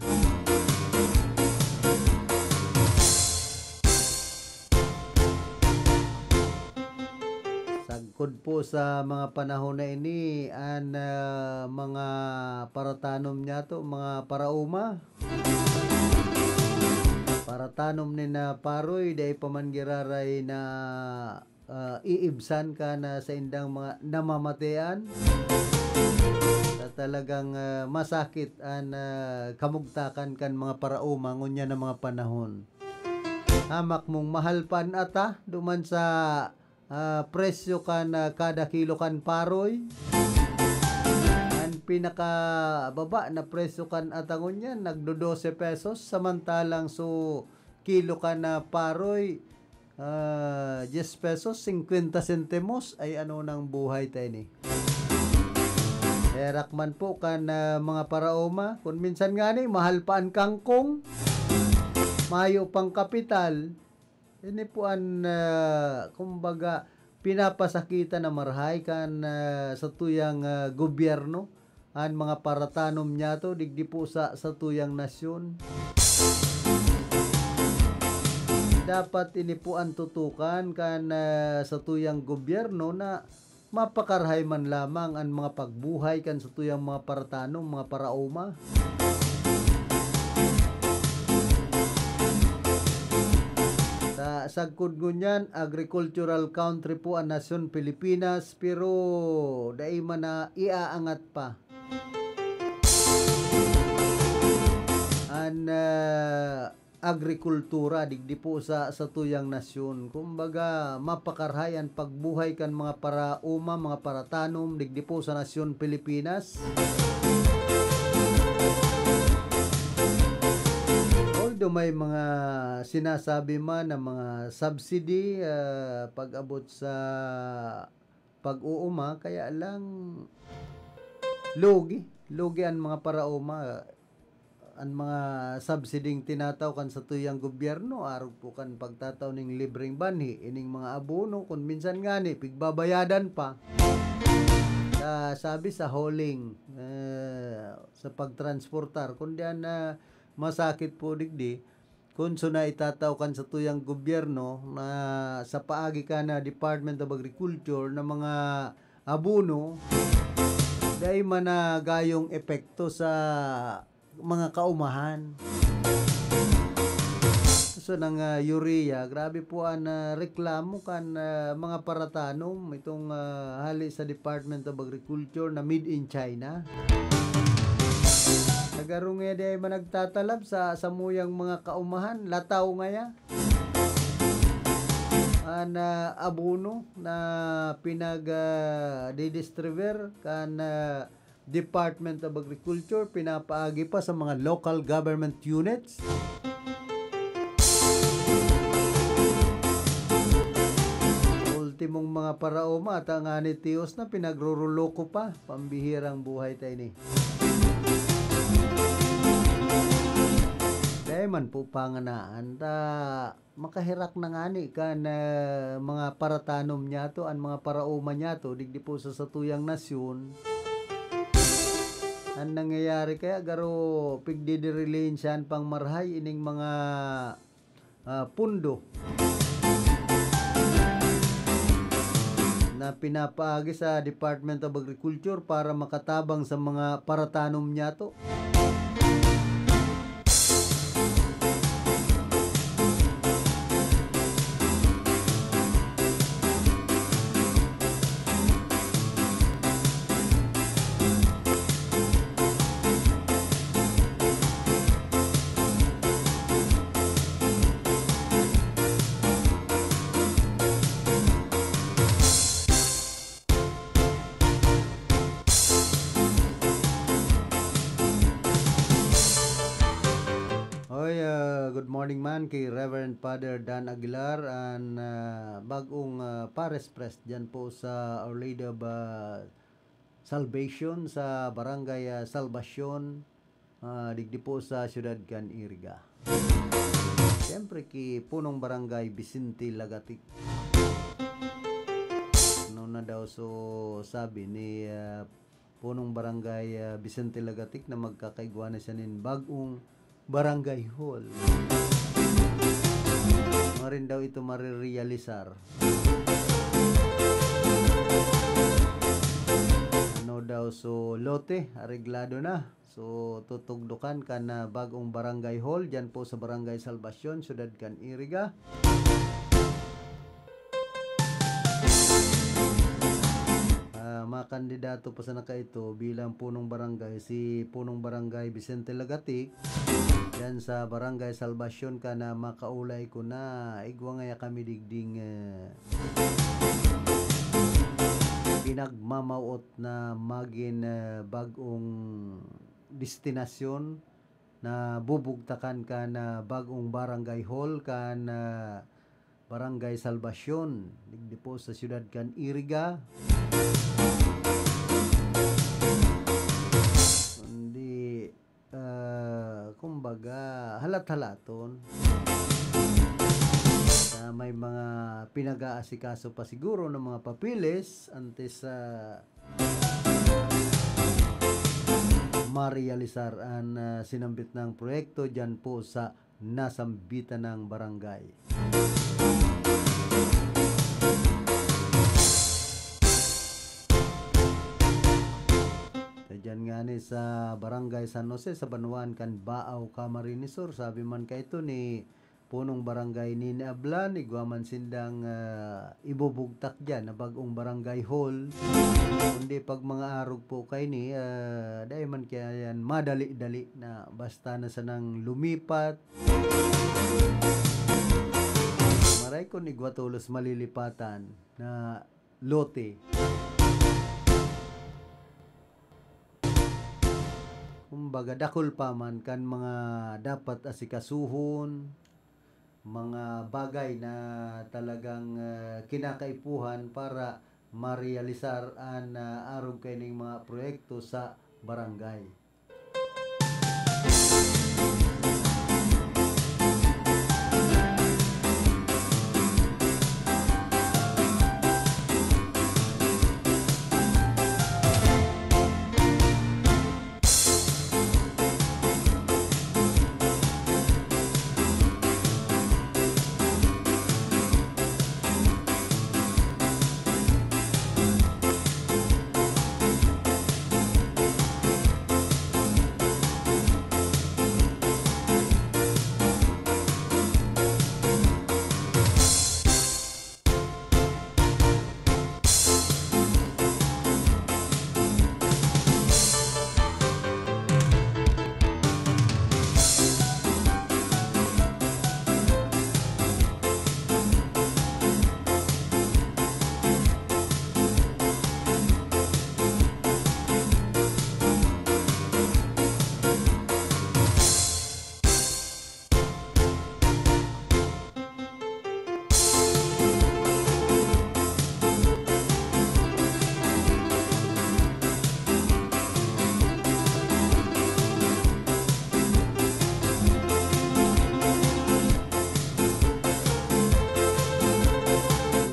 Sag- Bukod po sa mga panahon na ini, an, ah, mga paratanom niyato, mga paraoma, paratanom ni na paroy, dai pa man giraray na, ah, iibsan kan saindang mga namamatean. Sa talagang, ah, masakit an, ah, kamugtakan kan mga paraoma ngunyan na mga panahon. Hamak mong mahal pa an ata, duman sa ah, presyo kan, ah, kada kilo kan paroy. An pinakababa na presyo kan ata ngunyan, nagdo-dose pesos, samantalang so kilo kan, ah, paroy, ah, diyes pesos, singkwenta sentimos. Ay, ano nang buhay ta ini? Herak man po kan, ah, mga paraoma. Kung minsan ngani, mahal pa an kangkong, mayo pang kapital. Ini po an, ah, kumbaga, pinapasakitan na marahay kan, ah, satuyang, ah, gobyerno, an mga paratanom niyato digdi po sa satuyang nasyon. Dapat ini po an tutukan kan, ah, satuyang gobyerno na mapakarahay man lamang an mga pagbuhay kan satuyang mga paratanom, mga paraoma. Sa sagkod ngunyan, agricultural country po an nasyon Pilipinas, pero dai man na iaangat pa an, ah, agrikultura digdi po sa satuyang nasyon. Kumbaga, mapakarahay an pagbuhay kan mga paraoma, mga paratanom digdi po sa nasyon Pilipinas. Although may mga sinasabi man na mga subsidy, ah, pag-abot sa pag-uuma, kaya lang lugi, lugi an mga paraoma. An mga subsiding tinatao kan satuyang gobyerno, arog po kan pagtatao ning libreng banhi, ining mga abono, kun minsan ngani, pigbabayadan pa. Sa, sabi sa hauling, eh, sa pagtransportar, kun diyan na masakit po digdi, kun so na itatao kan satuyang gobyerno na sa paagi kan, ah, Department of Agriculture na mga abono, dai man na gayong epekto sa mga kaumahan. So, nang, ah, urea, grabe po an, ah, reklamo kan, ah, mga paratanom, itong, ah, hali sa Department of Agriculture na made in China. Sa garo ngaya di ay man nagtatalab sa samuyang mga kaumahan, lataw ngaya. An, ah, abono na pinag, ah, didistribuer kan, ah, Department of Agriculture, pinapaagi pa sa mga local government units. Ultimong mga paraoma, ata ngani tios na, pinagroroloko pa. Pambihirang buhay ta ini. Dai man po panganaan ta makaherak na ngani kan, ah, mga paratanom niyato, an mga paraoma niyato, digdi po sa satuyang nasyon. An nangyayari kaya, garo pigdidirilinsyahan pang marahay ining mga, ah, pundo na pinapaagi sa Department of Agriculture para makatabang sa mga paratanom niyato. Oy, ah, good morning man ki Reverend Father Dan Aguilar, an, ah, bag-ong, ah, Parish Priest diyan po sa Our Lady of, ah, Salvation sa Barangay, ah, Salvacion, ah, digdi po sa siyudad kan Iriga. Siyempre, ki Punong Barangay Vicente Lagatic. Ano na daw, so, sabi ni, ah, Punong Barangay, ah, Vicente Lagatic na magkakaigwa na siya nin bag-ong barangay hall. Marin daw ito marirealisar. daw. So, lote, areglado na. So, tutugdukan kan, ah, bag-ong barangay hall diyan po sa Barangay Salvacion, Siyudad kan Iriga. Ah, makandidato pa sana kaito bilang punong barangay, si punong barangay Vicente Lagatic, diyan sa Barangay Salvacion, kan makaulay ko na igwa ngaya kami digding, eh, pinagmamawot na magin, eh, bag-ong destinasyon na bubugtakan kan, ah, bag-ong barangay hall kan, ah, Barangay Salvacion, digdi po sa siyudad kan Iriga. Kundi, ah, kumbaga, halat-halaton na may mga pinag-aasikaso pa siguro ng mga papeles antes sa marealisar an, ah, sinambit na proyekto diyan po sa nasambitan na barangay. Sa diyan ngani sa Barangay San Jose, sa banwaan kan Baao, Camarines Sur, sabi man kaito ni punong barangay Nini Ablan, igwa man sindang, ah, ibubugtak diyan na bag-ong barangay hall. Kundi pag mga arog po kaini, ah, dai man kaya yan madali-dali na basta na sanang lumipat. Maray kun igwa tolos malilipatan na lote. Kumbaga, dakul pa man kan mga dapat asikasuhon, mga bagay na talagang, ah, kinakaipuhan para marealisar an, ah, arog kaining mga proyekto sa barangay.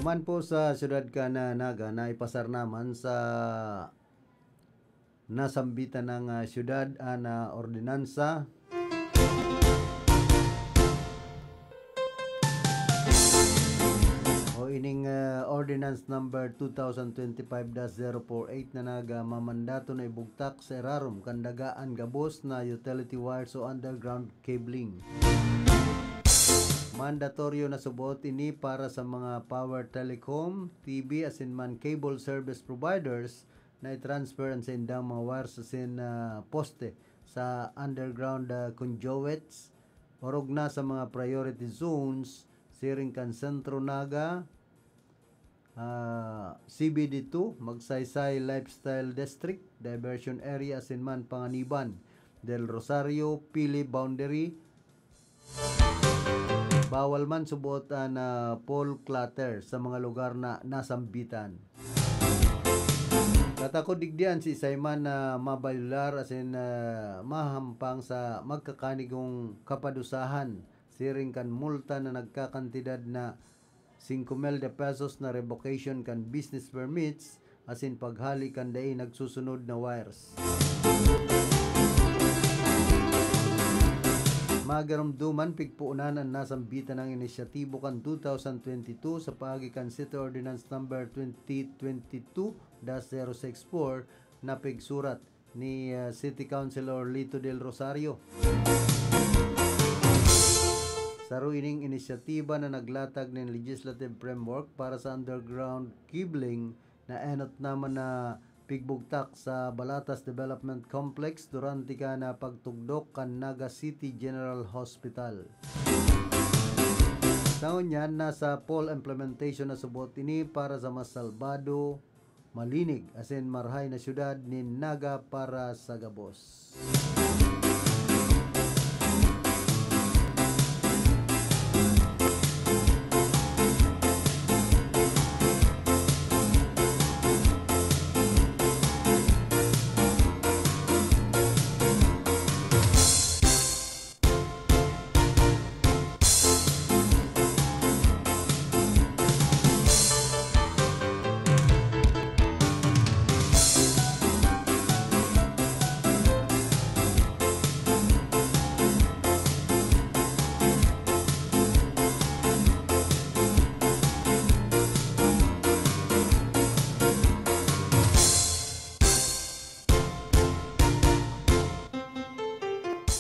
Duman po sa siyudad kan Naga, naipasar naman sa nasambitan na, ah, siyudad an, ah, ordinansa o ining, ah, Ordinance Number two thousand twenty-five dash zero four eight na nagmamandato na ibugtak sa irarom kan daga an gabos na utility wires o underground cabling. Mandatoryo na subot ini para sa mga power, telecom, T V asin man cable service providers na i-transfer an saindang mga wires asin, ah, poste sa underground, ah, conduits, orog na sa mga priority zones, siring kan Sentro Naga, ah, C B D two, Magsaysay Lifestyle District, Diversion Area, asin man Panganiban, Del Rosario, Pili Boundary, Bawal man subot an, ah, pole clutter sa mga lugar na nasambitan. Katakod digdi an siisay man na mabayular asin, ah, mahampang sa magkakanigong kapadusahan, siring kan multa na nagkakantidad na singko mil de pesos na revocation kan business permits asin paghali kan dai nagsusunod na wires. Magaromdoman, pigpoonan an nasambitan na inisyatibo kan two thousand twenty-two sa paagi kan City Ordinance Number twenty twenty-two dash zero six four na pigsurat ni, ah, City Councilor Lito Del Rosario. Saro ining inisyatiba na naglatag nin legislative framework para sa underground cabling na enot naman na pigbugtak sa Balatas Development Complex durante kan pagtugdok kan Naga City General Hospital. Sa ngunyan, nasa full implementation na subot ini para sa mas salbado, malinig, asin marahay na syudad nin Naga para sa gabos.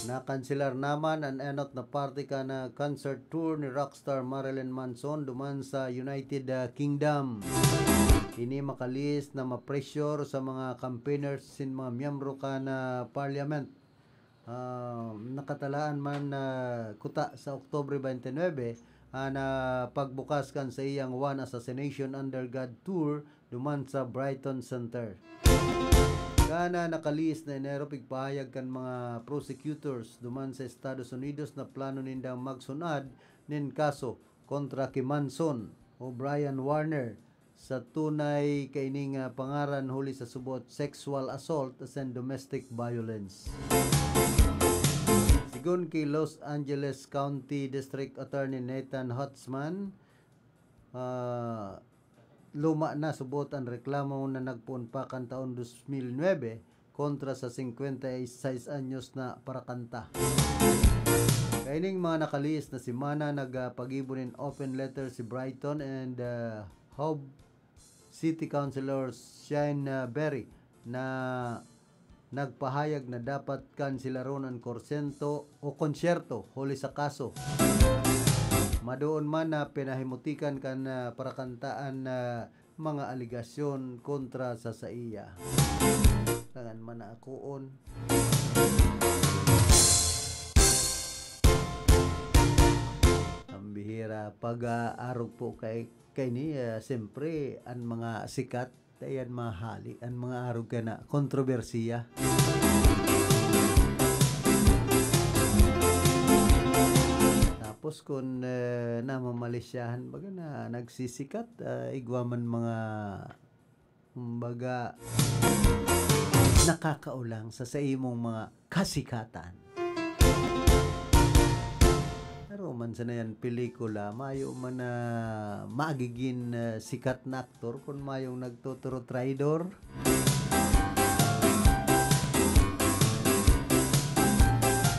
Nakanselar naman an enot na parte kan concert tour ni rockstar Marilyn Manson duman sa United, ah, Kingdom. Ini makalihis na ma-pressure sa mga campaigners sin mga miyembro kan, ah, parliament. Ah, nakatalaan man na kuta sa Oktubre twenty-nine an, ah, pagbukas kan saiyang One Assassination Under God Tour duman sa Brighton Center. Kan nakalihis na Enero, pigpahayag kan mga prosecutors duman sa Estados Unidos na plano nindang magsun-ad nin kaso kontra ki Manson o Brian Warner sa tunay kaining, ah, pangaran huli sa subot sexual assault asin domestic violence. Sigon ki Los Angeles County District Attorney Nathan Hotzman, ah, luma na subot an reklamo na nagpoon pa kan taon dos mil nuebe kontra sa singkwenta y seis anyos na parakanta. Kaining mga nakalihis na semana, nagpagibo nin open letter si Brighton and, ah, Hove City Councilor Shane, ah, Berry na nagpahayag na dapat kanselaron an korsento o konsyerto huli sa kaso. Madoon man na pinahimutikan kan, ah, parakanta an, ah, mga alegasyon kontra sa saiya. Dangan man na akoon. Ang bihira, pag, ah, arog po kay, kay ni, ah, siyempre, ang mga sikat, kaya yan mahali, ang mga arog ka na kontrobersiya. Tapos kun, eh, namamalisyahan, baga na nagsisikat, ah, igwa man mga, kumbaga, nakakaulang sa, sa imong mga kasikatan. Pero man sana yan pelikula, mayo man na magigin, ah, sikat na aktor kun mayong nagtuturo traidor.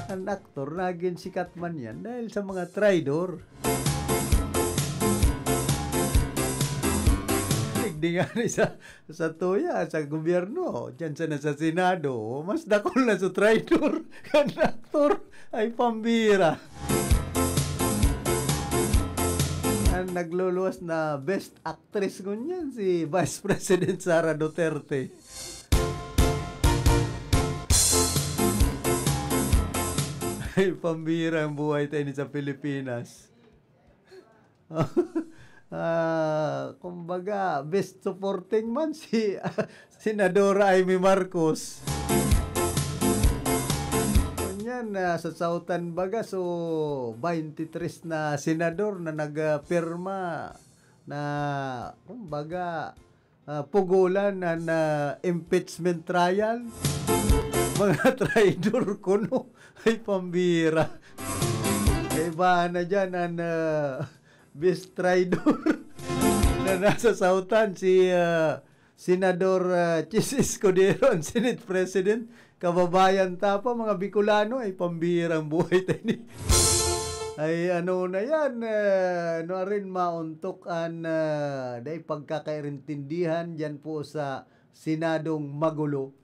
An aktor, nagin sikat man yan dahil sa mga traidor. Digdi nga ni sa, sa tuya, sa gobyerno, dyan sana sa Senado, mas dakul na sa traidor kan aktor. Ay, pambira. Ang nagluluwas na best actress ngunyan, si Vice President Sara Duterte. Ay, pambira ang buhay tayo ni sa Pilipinas. Ah, kumbaga, best supporting man si Senadora Imee Marcos. Ngunyan, ah, sa sautan baga, so, twenty-three na senador na nagpirma na, kumbaga, ah, pugolan an, ah, impeachment trial. Mga traidor kuno. Ay, pambira. Kaibahan na dyan an, ah, best traidor na nasa sautan, si, ah, Senador, ah, Chiz Escudero, ang Senate President. Kababayan ta pa, mga Bicolano, ay pambirang buhay tayo ni. Ay, ano na yan, eh, ano rin, mauntok an, ah, dai pagkakairintindihan dyan po sa Senadong magulo.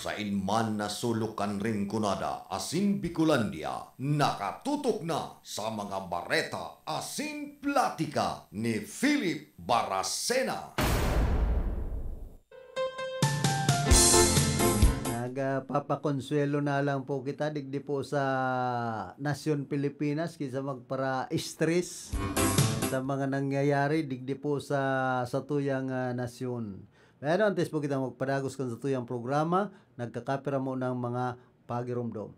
Sain man na sulok kan Rinconada asin Bicolandia, nakatutok na sa mga bareta asin platika ni Philip Baracena. Nagpapakonsuelo na lang po kita digdi po sa nasyon Pilipinas kaysa magpara-stress sa mga nangyayari digdi po sa satuyang ah, nasyon. Pero antes po kita magpadagos kan satuyang programa, nagkakapira mo ng mga pagiromdom.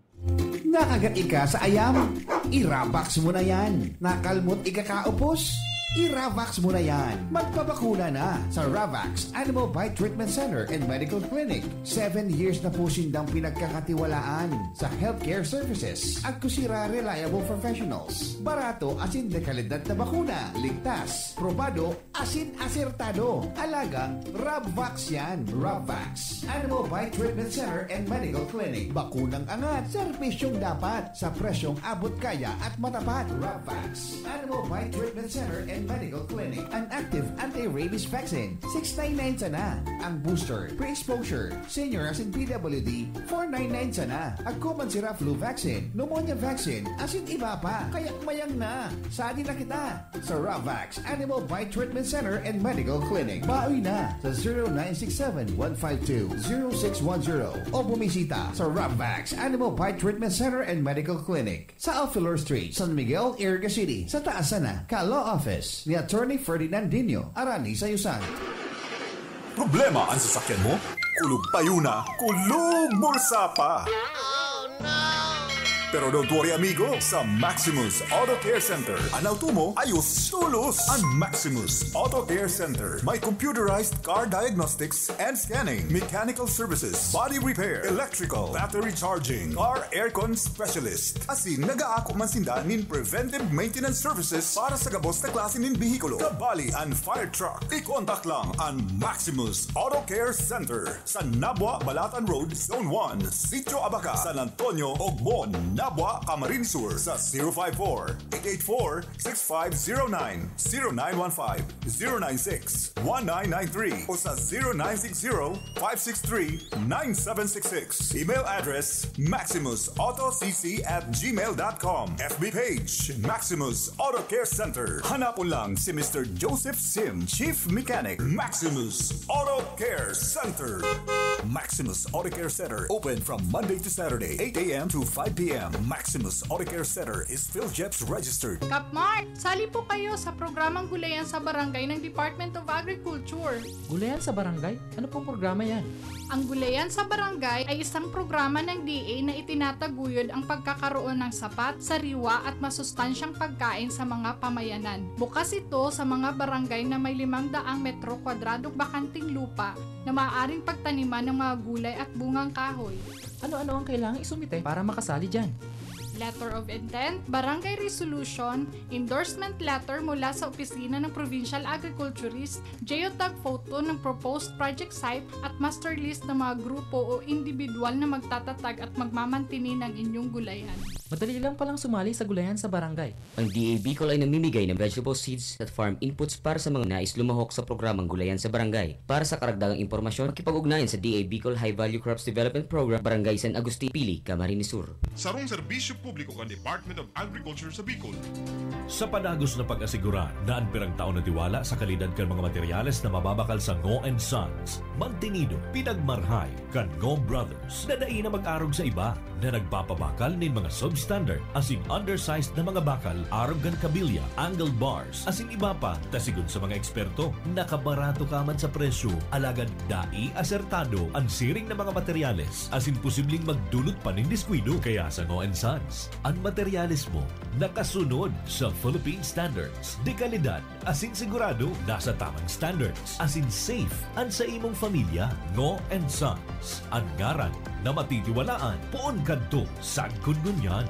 Nakagat ika sa ayam? Iravax mo na yan. Nakalmot ika kaupos? Iravax mo na yan. Magpabakuna na sa Ravax Animal Bite Treatment Center and Medical Clinic. Seven years na po sindang pinagkakatiwalaan sa healthcare services. Agkusira reliable professionals. Barato asin dekalidad na bakuna. Ligtas, probado, asin asertado. Alagang Rabvax yan. Rabvax. Animal Bite Treatment Center and Medical Clinic. Bakunang angat, serbisyong dapat, sa presyong abot kaya at matapat. Rabvax. Animal Bite Treatment Center and Medical Clinic. An active anti-rabies vaccine, six nine nine sana. Ang booster, pre-exposure, senior asin P W D, four nine nine sana. Agko man sira flu vaccine, pneumonia vaccine, asin iba pa. Kaya mayang na. Sadi na kita. Sa Ravax Animal Bite Treatment Center and Medical Clinic. Bawi na sa zero nine six seven one five two zero six one zero o bumisita sa Ravax Animal Bite Treatment Center and Medical Clinic sa Alfilor Street, San Miguel, Iriga City, sa taas sana ka Law Office ni Attorney Ferdinand Dino, Arani sa Yusan. Problema ang sasakyan mo? Kulog payo na, kulog bulsa pa! Pero don't worry amigo, sa Maximus Auto Care Center, an auto mo ayos tolos. An Maximus Auto Care Center may computerized car diagnostics and scanning, mechanical services, body repair, electrical, battery charging, car aircon specialist. Asin nagaako man sinda nin preventive maintenance services para sa gabos na klase nin behikulo. Kabali an fire truck. I-contact lang an Maximus Auto Care Center. Sa Nabua, Balatan Road, Zone one, Sitio Abaca, San Antonio, Ogmon, Nabua, Camarines Sur, sa zero five four, eight eight four, six five zero nine, zero nine one five, zero nine six, one nine nine three o sa zero nine six zero, five six three, nine seven six six. Email address, maximus auto c c at gmail dot com. F B page, Maximus Auto Care Center. Hanapon lang si Mister Joseph Sim, Chief Mechanic, Maximus Auto Care Center. Maximus Auto Care Center, open from Monday to Saturday, eight a.m. to five p.m. Maximus Auto Care Center is PhilGEPS registered. Kapmar, sali po kayo sa programang Gulayan sa Barangay ng Department of Agriculture. Gulayan sa Barangay? Ano pong programa yan? Ang Gulayan sa Barangay ay isang programa ng D A na itinataguyod ang pagkakaroon ng sapat, sariwa at masustansyang pagkain sa mga pamayanan. Bukas ito sa mga barangay na may limang daang metro kwadradong bakanting lupa na maaaring pagtaniman ng mga gulay at bungang kahoy. Ano-ano ang kailangang isumite para makasali dyan? Letter of intent, barangay resolution, endorsement letter mula sa opisina ng provincial agriculturist, geotag photo ng proposed project site at master list ng mga grupo o individual na magtatatag at magmamantini ng inyong gulayan. Madali lang palang sumali sa gulayan sa barangay. Ang D A Bicol ay namimigay ng vegetable seeds at farm inputs para sa mga nais lumahok sa programang Gulayan sa Barangay. Para sa karagdagang impormasyon, makipag-ugnayan sa D A Bicol High Value Crops Development Program, Barangay San Agustin, Pili, Camarines Sur. Sarong serbisyo publiko kan Department of Agriculture sa Bicol. Sa padagos na pag-asigurar na an pirang taon na tiwala sa kalidad kan mga materyales na mababakal sa Ngo and Sons, mantinido, pinagmarhay kan Ngo Brothers na dai na mag-arog sa iba na nagpapabakal nin mga substandard asin undersized na mga bakal arog kan kabilya, angled bars, asin iba pa, ta sigon sa mga eksperto, nakabarato ka man sa presyo, alagad dai asertado an siring na mga materyales asin posibleng magdulot pa nin diskuido. Kaya sa Ngo and Sons, an materyales mo nakasunod sa Philippine Standards de Calidad asin sigurado nasa tamang standards asin safe an sa imong pamilya. Ngo and Sons, an ngaran na matitiwalaan poon kadto sagkod ngunyan.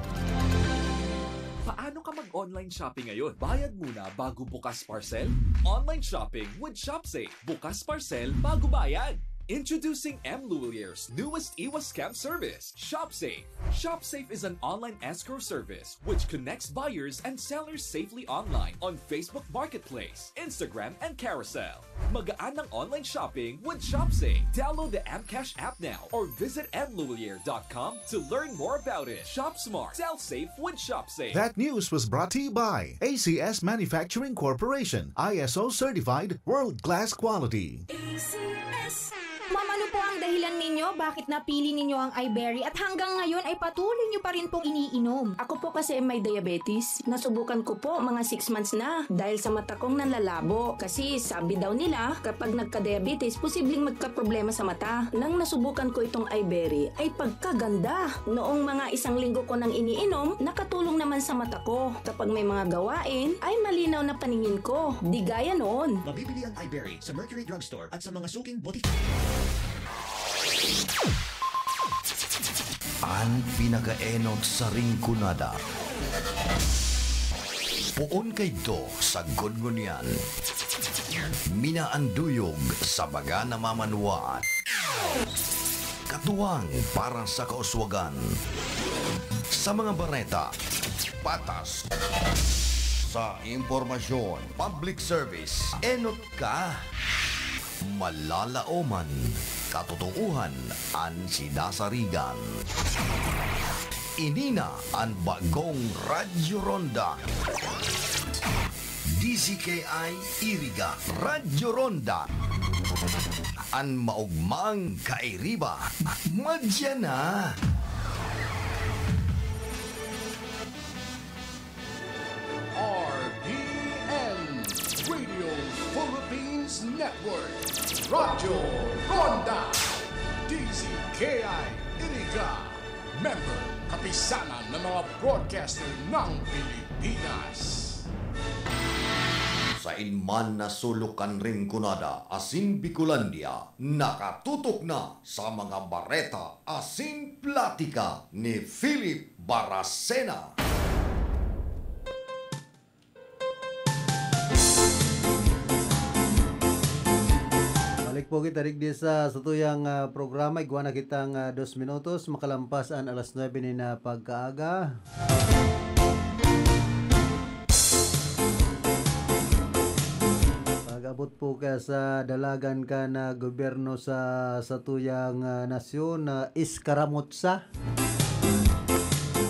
Paano ka mag-online shopping ngayon? Bayad muna bago bukas parcel? Online shopping with ShopSafe. Bukas parcel bago bayad. Introducing M Lhuillier's newest iwas scam service, ShopSafe. ShopSafe is an online escrow service which connects buyers and sellers safely online on Facebook Marketplace, Instagram, and Carousel. Magaan ang online shopping with ShopSafe. Download the M Cash app now or visit M Lhuillier dot com to learn more about it. Shop smart, sell safe with ShopSafe. That news was brought to you by A C S Manufacturing Corporation, I S O certified, world-class quality. A C S. Ma'am, ano po ang dahilan ninyo bakit napili ninyo ang iBerry at hanggang ngayon ay patuloy nyo pa rin pong iniinom? Ako po kasi may diabetes. Nasubukan ko po, mga six months na, dahil sa mata kong nanlalabo. Kasi sabi daw nila, kapag nagka-diabetes, posibleng magkaproblema sa mata. Nang nasubukan ko itong iBerry, ay pagkaganda! Noong mga isang linggo ko nang iniinom, nakatulong naman sa mata ko. Kapag may mga gawain, ay malinaw na paningin ko. Di gaya noon. Mabibili ang iBerry sa Mercury Drugstore at sa mga suking botika. An pinakaenot sa Rinconada. Poon kaidto sagkod ngunyan. Minaanduyog sa baga na mamanwaan. Katuwang para sa kauswagan. Sa mga bareta, patas. Sa impormasyon, public service, enot ka. Malalaoman, katotoohan an sinasarigan. Ini na an bagong Radyo Ronda. D Z K I Iriga, Radyo Ronda. An maogmang kairiba, madya na. R P N, Radio Philippines Network, Radyo Ronda, D Z K I Iriga, member, Kapisanan ng mga Broadcaster ng Pilipinas. Sain man na sulok kan Rinconada asin Bicolandia, nakatutok na sa mga bareta asin platika ni Philip Baracena. Balik po kita digdi sa satuyang, ah, programa. Igwa na kitang, ah, dos minutos makalampas an alas nuebe nin, ah, pagkaaga. Pag-abot po ka sa dalagan kan, ah, gobyerno sa satuyang, ah, nasyon, na iskaramutsa.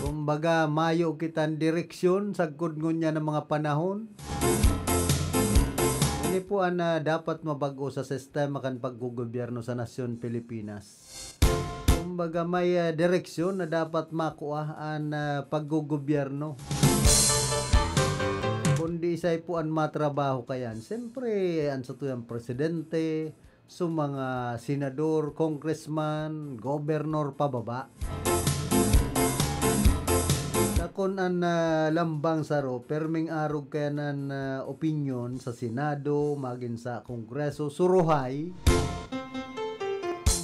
Kumbaga, mayo kitang direksyon sagkod ngunyan na mga panahon. Ini po an, ah, dapat mabag-o sa sistema kan paggogobyerno sa nasyon Pilipinas. Kumbaga, may, ah, direksyon na dapat makua an, ah, paggogobyerno. Kundi isay po an matrabaho kayan. Siyempre, an satuyang presidente, so mga senador, congressman, governor pababa. Sa kun an, ah, lambang saro, perming arog kayan an, ah, opinyon sa Senado, magin sa Kongreso, suruhay.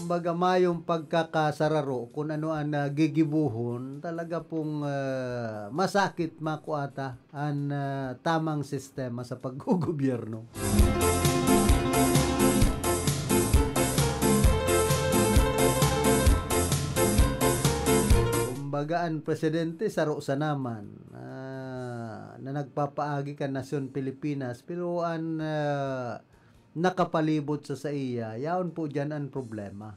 Kumbaga, mayong pagkakasararo kun ano an, ah, gigibohon, talaga pong, ah, masakit makuata an, ah, tamang sistema sa paggogobyerno. Kumbaga, an presidente saro sana man, ah, na nagpapaagi kan nasyon Pilipinas, pero an, ah, nakapalibot sa saiya, yaon po diyan an problema.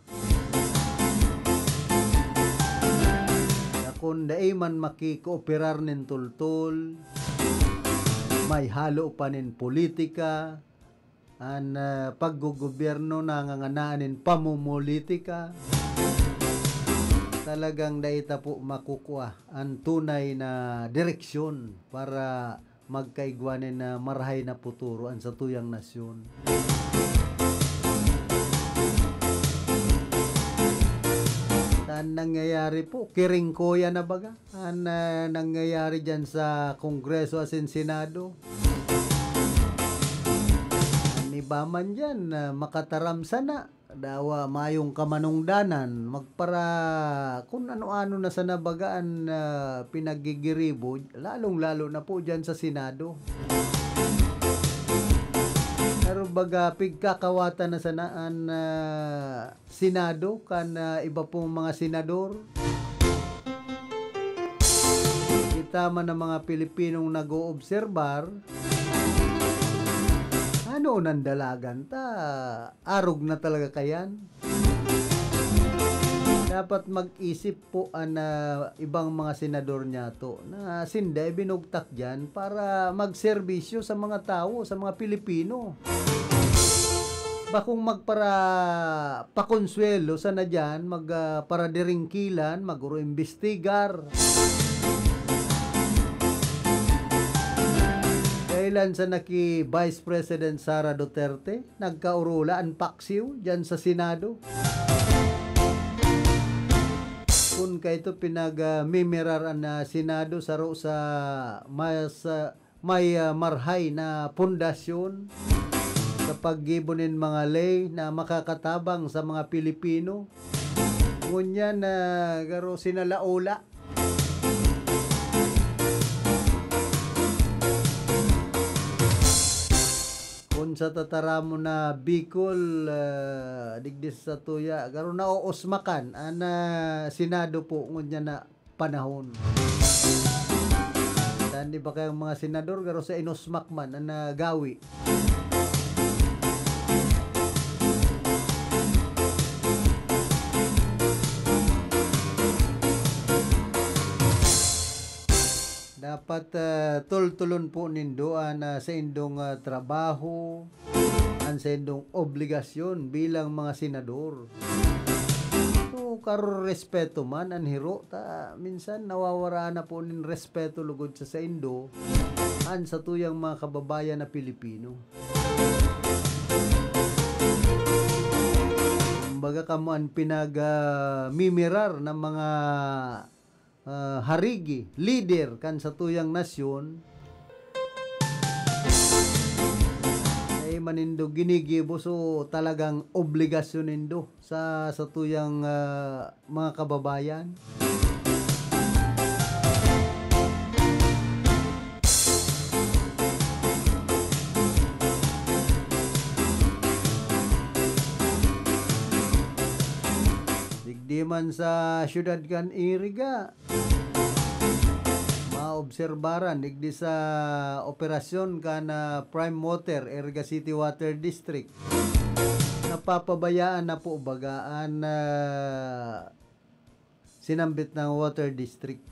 Na kun dai man makikooperar nin tultol, may halo pa nin politika, an, ah, paggogobyerno nanganganaan nin pamomolitika, talagang dai ta po makukua an tunay na direksyon para magkaigwa nin, ah, marahay na puturo an satuyang nasyon. An nangyayari po, kiringkoya na baga an, ah, nangyayari diyan sa Kongreso asin Senado. An iba man diyan, ah, makataram sana. Dawa mayong kamanungdanan, magpara-, kun ano-ano na sana baga an, ah, pinaggigiribo, lalong-lalo na po diyan sa Senado. Pero baga, pigkakawatan na sana an, ah, Senado kan, ah, iba pong mga senador. Kita man ang mga Pilipinong nag-oobserbar, ano nang dalagan ta? Arog na talaga kayan? Dapat mag-isip po an, ah, ibang mga senador niyato na sinda ibinugtak diyan para magserbisyo sa mga tawo, sa mga Pilipino. Bakong magpara-, pakonsuwelo sana diyan, mag, ah, paradiringkilan, mag-uro-imbestigar. Kailan sana ki Vice President Sara Duterte, nagkaorola an paksiw diyan sa Senado. Kun kaito pinag, ah, mimirar an, ah, Senado saro sa mas, ah, may, ah, marhay na pundasyon sa paggibo nin mga ley na makakatabang sa mga Pilipino. Ngunyan na garo sinalaola. Kun sa tataramon na Bicol, ah, digdi sa satuya, garo naoosmakan an, ah, Senado po ngunyan na panahon. Tandi ba kayong mga senador, garo sa inosmak man an, ah, gawi? Dapat, ah, tultulon po nindo an, ah, saindong, ah, trabaho, an saindong obligasyon bilang mga senador. So, karespeto man an hiro, ta minsan nawawaraan na po nin respeto lugod sa saindo an satuyang mga kababayan na Pilipino. Kumbaga, kamo an pinag, ah, mimirar ng mga, ah, harigi, lider kan satuyang nasyon. Ay manindo ginigibo, so talagang obligasyon nindo sa satuyang, ah, mga kababayan. Digdi man sa siyudad kan Iriga, maobserbaran digdi sa operasyon kan, ah, Prime Water, Iriga City Water District. Napapabayaan na po baga an, ah, sinambit na water district.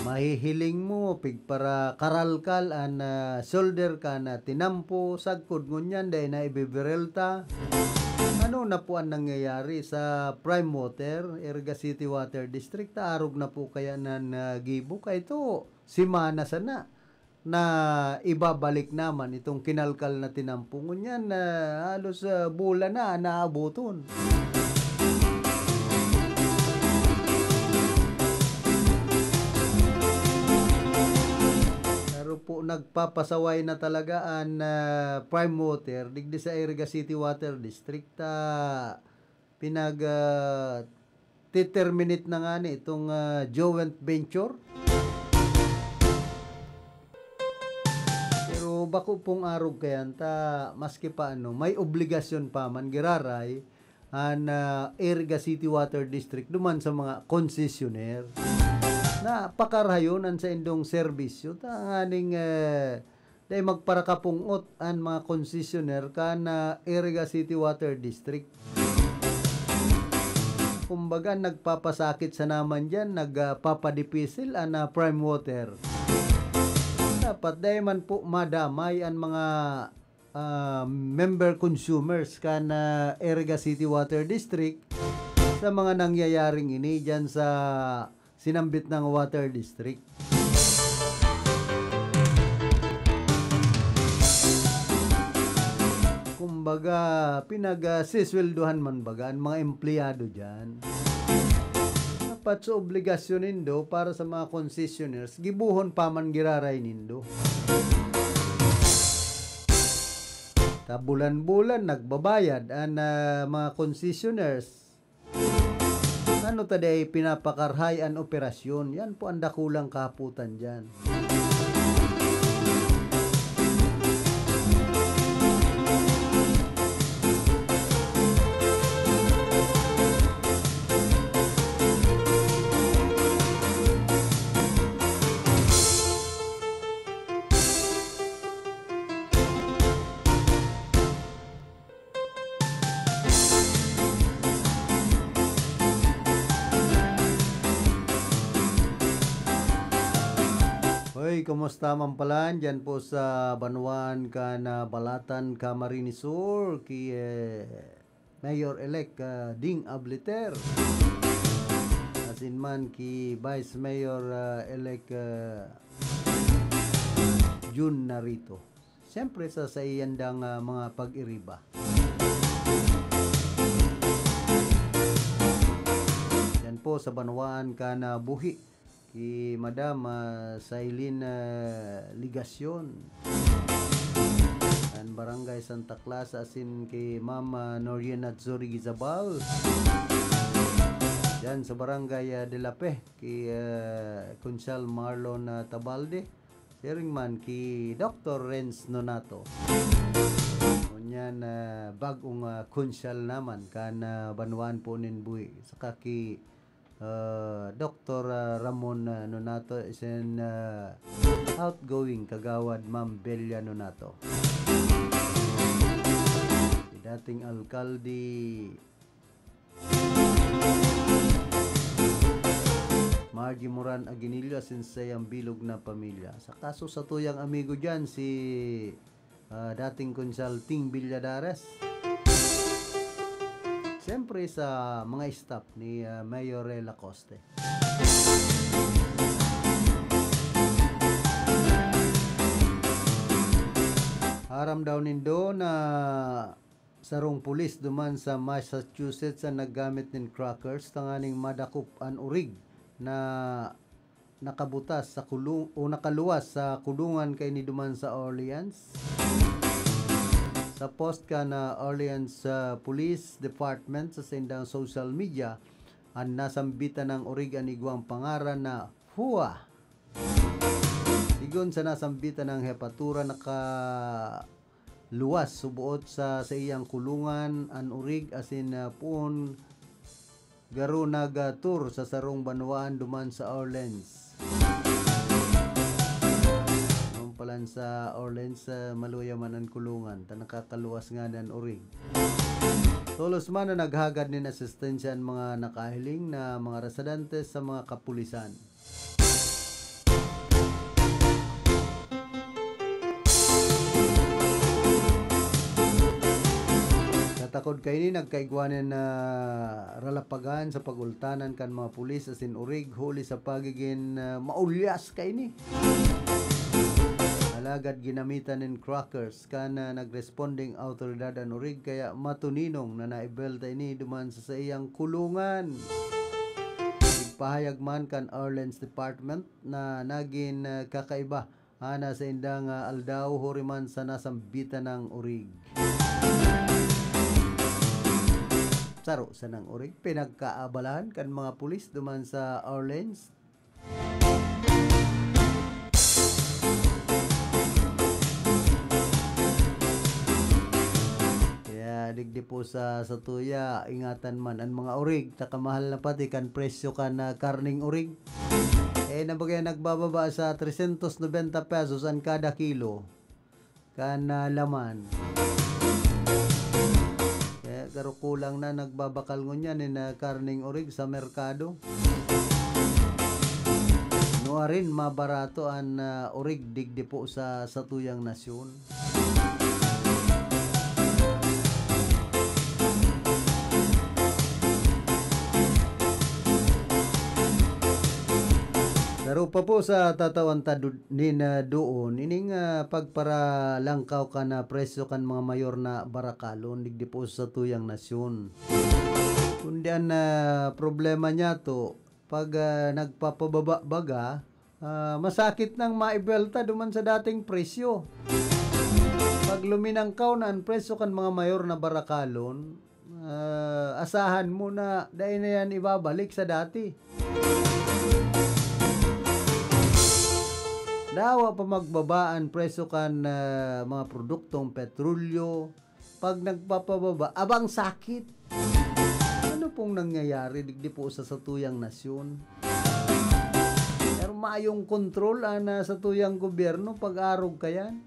Mahihiling mo, pigparakaralkal an, ah, shoulder kan, ah, tinampo, sagkod ngunyan, dai na ibibirel ta. Ano na po an nangyayari sa Prime Water, Iriga City Water District? Arog na po kaya nan, ah, gibo? Kaito, simana sana na ibabalik naman itong kinalkal na tinampo. Ngunyan, ah, halos, ah, bulan na naaboton. Pero po, nagpapasaway na talaga an, ah, Prime Water digdi sa Iriga City Water District. Ah, pinag, ah, te-terminate na ngani itong, ah, joint venture. Pero bako pong arog kayan ta, maski pa ano, may obligasyon pa man giraray an, ah, Iriga City Water District duman sa mga concessionaire na pakarahayon an saindong serbisyo, tanganing, eh, dai magparakapung-ot an mga concessionaire kan, ah, Iriga City Water District. Kumbaga, nagpapasakit sana man diyan, nagpapadipisil an, ah, Prime Water. Dapat dai man po madamay an mga, ah, member consumers kan, ah, Iriga City Water District sa mga nangyayaring ini diyan sa sinambit na water district. Kumbaga, pinag-, ah, sisweldohan man baga an mga empleyado diyan. Dapat sa obligasyon nindo para sa mga concessionaires, gibohon pa man giraray nindo. Ta bulan-bulan nagbabayad an, ah, mga concessionaires. Ano ta di ay pinapakarhay an operasyon? Yan po ang dakulang kahapotan diyan. Hoy, kumusta man pala dyan po sa banwaan kan, ah, Balatan, Camarines Sur, ki, eh, Mayor-elect, ah, Ding Abliter. Asin man ki Vice Mayor, ah, elect, ah, Jun Narito. Siyempre sa saiyandang, ah, mga pag-iriba. Yan po sa banwaan kan, ah, Buhi, ki Madam, ah, Sailin, ah, Ligacion. Kan Barangay Santa Claus asin ki Ma'am, ah, Norian Atzuri Gizabal. Yan sa Barangay, ah, De La Fe, ki, ah, Konsehal Marlon, ah, Tabalde. Siring man ki Doktor Renz Nonato. Ngunyan, ah, bag-ong, ah, konsehal naman kan, ah, banwaan po nin Buhi. Saka ki, ah, Doktor, ah, Ramon, ah, Nonato, is an, ah, outgoing kagawad Ma'am Belia Nonato. Si dating alkalde Margie Moran Aguinillo asin saiyang bilog na pamilya. Sa kaso sa tuyang amigo diyan, si, ah, dating Konsehal Ting Villadares. Siyempre sa mga staff ni, ah, Mayor Rey Lacoste. Aram daw nindo na sarong pulis duman sa Massachusetts an naggamit nin crackers tanganing madakop an orig na nakabutas sa kulung-, o nakaluwas sa kulungan kaini duman sa Orleans. Sa post kan Orleans, ah, Police Department sa saindang social media, an nasambitan nang orig an igwang pangaran na Hua. Sigon sa nasambitan nang hepatura, naka luwas suboot sa saiyang kulungan an orig asin, ah, poon garo nag-tour sa sarong banwaan duman sa Orleans. Ang palan sa Orleans, ah, maluya man an kulungan, ta nakakaluwas ngani an orig. Tolos man na naghagad nin asistensya an mga nakahiling na mga residente sa mga kapulisan. Sa takod kaini, nagkaigwa nin, ah, ralapagan sa pagultanan kan mga pulis asin orig huli sa pagigin, ah, maulyas kaini. Alagad ginamitan nin crackers kan, ah, nagresponding awtoridad an orig, kaya matuninong na naibelta ini duman sa saiyang kulungan. Igpahayag man kan Orleans Department na nagin, ah, kakaiba ana sa indang, ah, aldaw huri man sa nasambitan nang orig. Saro sanang orig, pinagkaabalahan kan mga pulis duman sa Orleans. Kaya digdi po sa satuya, ingatan man an mga orig, ta kamahal na pati kan presyo kan, ah, karning orig. Eh, na bagay nagbababa sa trescientos noventa pesos an kada kilo kan, ah, laman. Kaya garo kulang na nagbabakal ngunyan nin, ah, karning orig sa merkado. Nuarin mabarato an, ah, orig digdi po sa satuyang nasyon. Saro pa po sa tatawan ta du-, nin, ah, doon, ining, ah, pagparalangkaw kan, ah, presyo kan mga mayor na barakalon, digdi po sa tuyang nasyon. Kundi an, ah, problema niya to, pag, ah, nagpapababa baga, ah, masakit nang maibelta duman sa dating presyo. Pag luminangkaw na an presyo kan mga mayor na barakalon, Ah, asahan mo na dai na yan ibabalik sa dati. Dawa pa magbaba an presyo kan, ah, mga produktong petrolyo. Pag nagpapababa, abang sakit! Ano pong nangyayari digdi po sa satuyang nasyon? Pero mayong kontrol an, ah, satuyang gobyerno pag-arog kayan.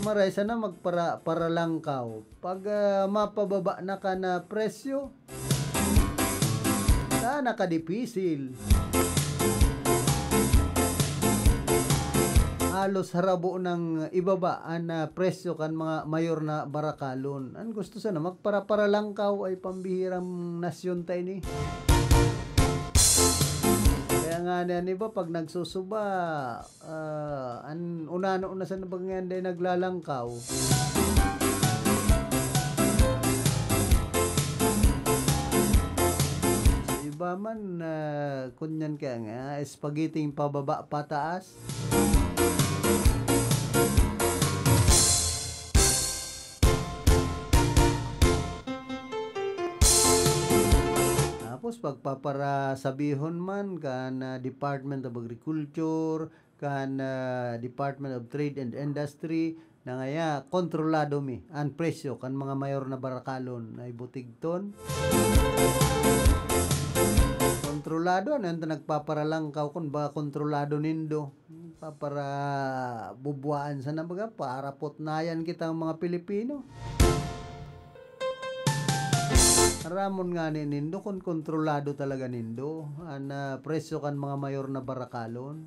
Maray sana magpara-, paralangkaw. Pag, ah, mapababa na kan presyo, sana kadipisil. Halos harabo nang ibaba an, ah, presyo kan mga mayor na barakalon. An gusto sana magpara-paralangkaw ay pambihirang nasyon ta ini. Kaya nga an iba pag nagsusuba, ah, an unano na sana ba ngayon dai naglalangkaw? Sa iba man, ah, kunyan kaya nga, spaghetti pababa pataas. Tapos pagpaparasabihon man kan, ah, Department of Agriculture, kan, ah, Department of Trade and Industry, na ngaya kontrolado mi an presyo kan mga mayor na barakalon. Ay butigton. Kontrolado, ano yan ta nagpaparalangkaw kun ba kontrolado nindo? Papara-, bubuaan sana baga, parapotnayan kita ang mga Pilipino. Aramon ngani nindo kun kontrolado talaga nindo an, ah, presyo kan mga mayor na barakalon.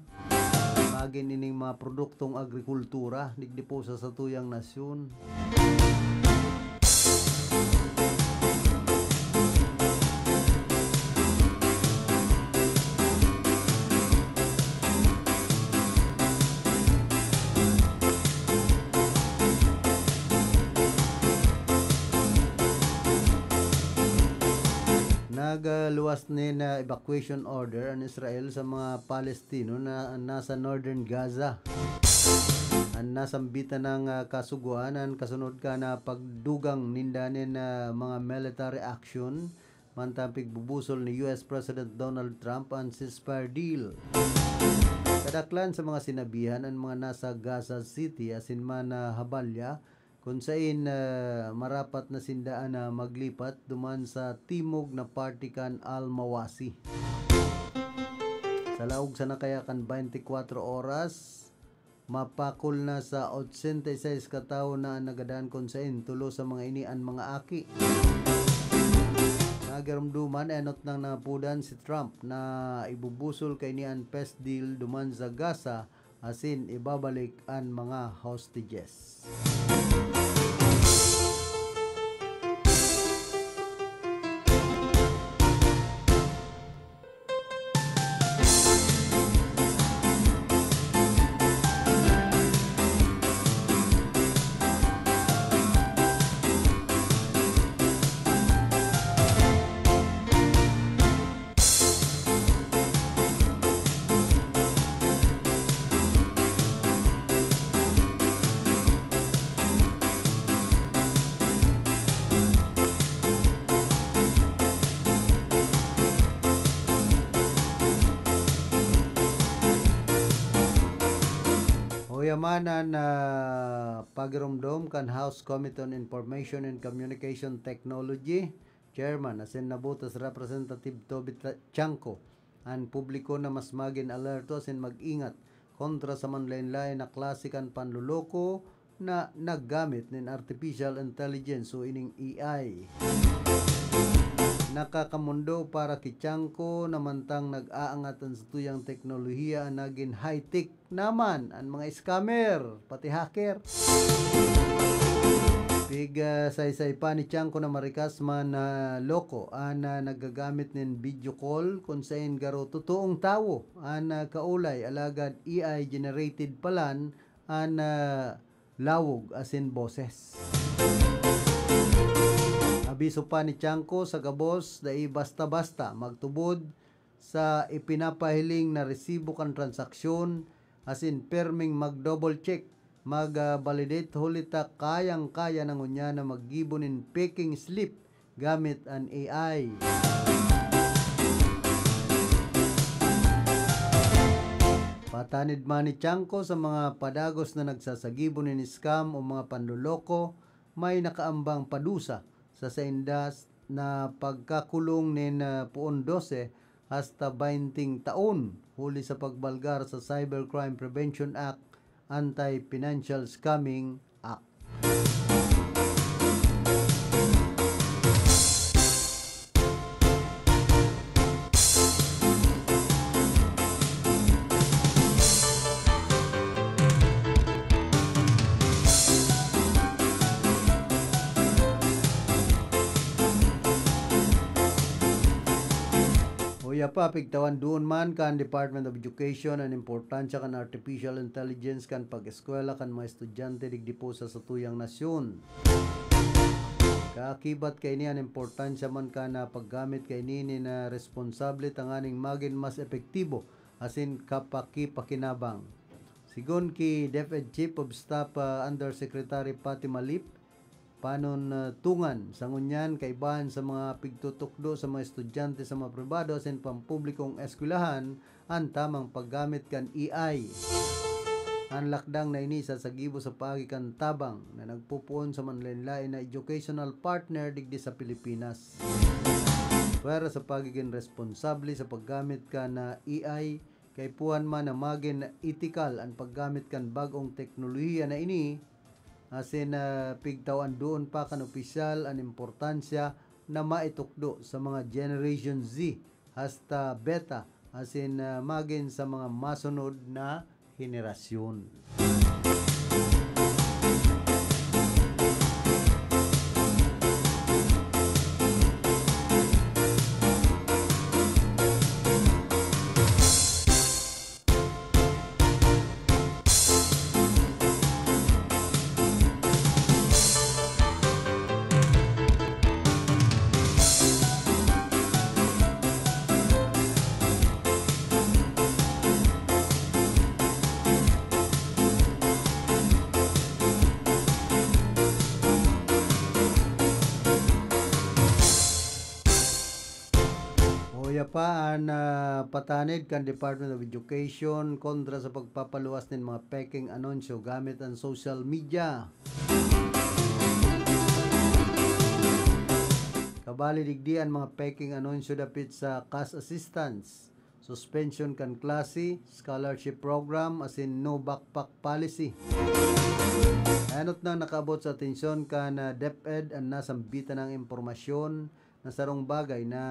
Magin ining mga produktong agrikultura, digdi po sa satuyang nasyon. Nagluwas nin, ah, evacuation order an Israel sa mga Palestino na nasa northern Gaza. An nasambitan na, ah, kasugoan an kasunod kan, ah, pagdugang ninda nin, ah, mga military action mantang pigbubusol ni U S President Donald Trump an ceasefire deal. Kadaklan sa mga sinabihan an mga nasa Gaza City asin man, ah, Jabalia, kun sain, ah, marapat na sinda na maglipat duman sa timog na parte kan Al-Mawasi. Sa laog sana kaya kan twenty-four oras, mapakol na sa ochenta y seis ka tawo na an nagadan kun sain tulo sa mga ini an mga aki. Nagiromdoman, enot nang napudan si Trump na ibubusol kaini an peace deal duman sa Gaza asin ibabalik an mga hostages. Huyaman an, ah, pagiromdom kan House Committee on Information and Communication Technology Chairman asin nabotos Representative Toby Tiangco an publiko na mas magin alerto asin mag-ingat kontra sa manlaen-laen na klase kan panloloko na naggamit nin artificial intelligence o ining A I. Nakakamondo para ki Tiangco na mantang nag-aangat an satuyang teknolohiya an nagin high-tech naman an mga scammer, pati hacker. Pig, ah, saysay pa ni Tiangco na marikas man na loko an, ah, naggagamit nin video call kun sain garo totoong tawo an, ah, kaolay alagad A I generated palan an, ah, lawog asin boses. Abiso pa ni Tiangco sa gabos, dai basta-basta magtubod sa ipinapahiling na resibo kan transaksyon, asin pirming mag-double check mag-validate, huli ta kayang-kaya na ngunyan na maggibo nin peking slip gamit an A I. Patanid man ni Tiangco sa mga padagos na nagsasagibo nin scam o mga panloloko, may nakaambang padusa sa sainda na pagkakulong nin, ah, poon dose hasta baynting taon, huli sa pagbalgar sa Cybercrime Prevention Act, Anti-Financial Scamming Act. Uya pa, pigtawan duon man kan Department of Education an importansya kan artificial intelligence kan pag-eskwela kan mga estudyante digdi po sa satuyang nasyon. Kaakibat kaini an importansya man kan, ah, paggamit kaini nin, ah, responsable tanganing magin mas epektibo asin kapakipakinabang. Sigon ki DepEd Chief of Staff, ah, Undersecretary Patty Malip, panuntungan sa ngunyan, kaibahan sa mga pigtutukdo sa mga estudyante sa mga pribado asin pampublikong eskwelahan, an tamang paggamit kan A I. An lakdang na ini sasagibo sa paagi kan tabang na nagpopoon sa manlaen-laen na educational partner digdi sa Pilipinas. Pwera sa pagigin responsable sa paggamit kan, ah, A I, kaipuhan man na magin etikal an paggamit kan bag-ong teknolohiya na ini, asin, ah, pigtawan duon pa kan opisyal an importansya na maitukdo sa mga Generation Z hasta Beta, asin, ah, magin sa mga masunod na henerasyon. Uya pa an, ah, patanid kan Department of Education kontra sa pagpapaluwas nin mga pekeng anunsyo gamit an social media. Kabali digdi an mga pekeng anunsyo dapit sa cash assistance, suspension kan klase, scholarship program, asin no backpack policy. Enot nang nakaabot sa atensyon kan, ah, DepEd an nasambitan na impormasyon na sarong bagay na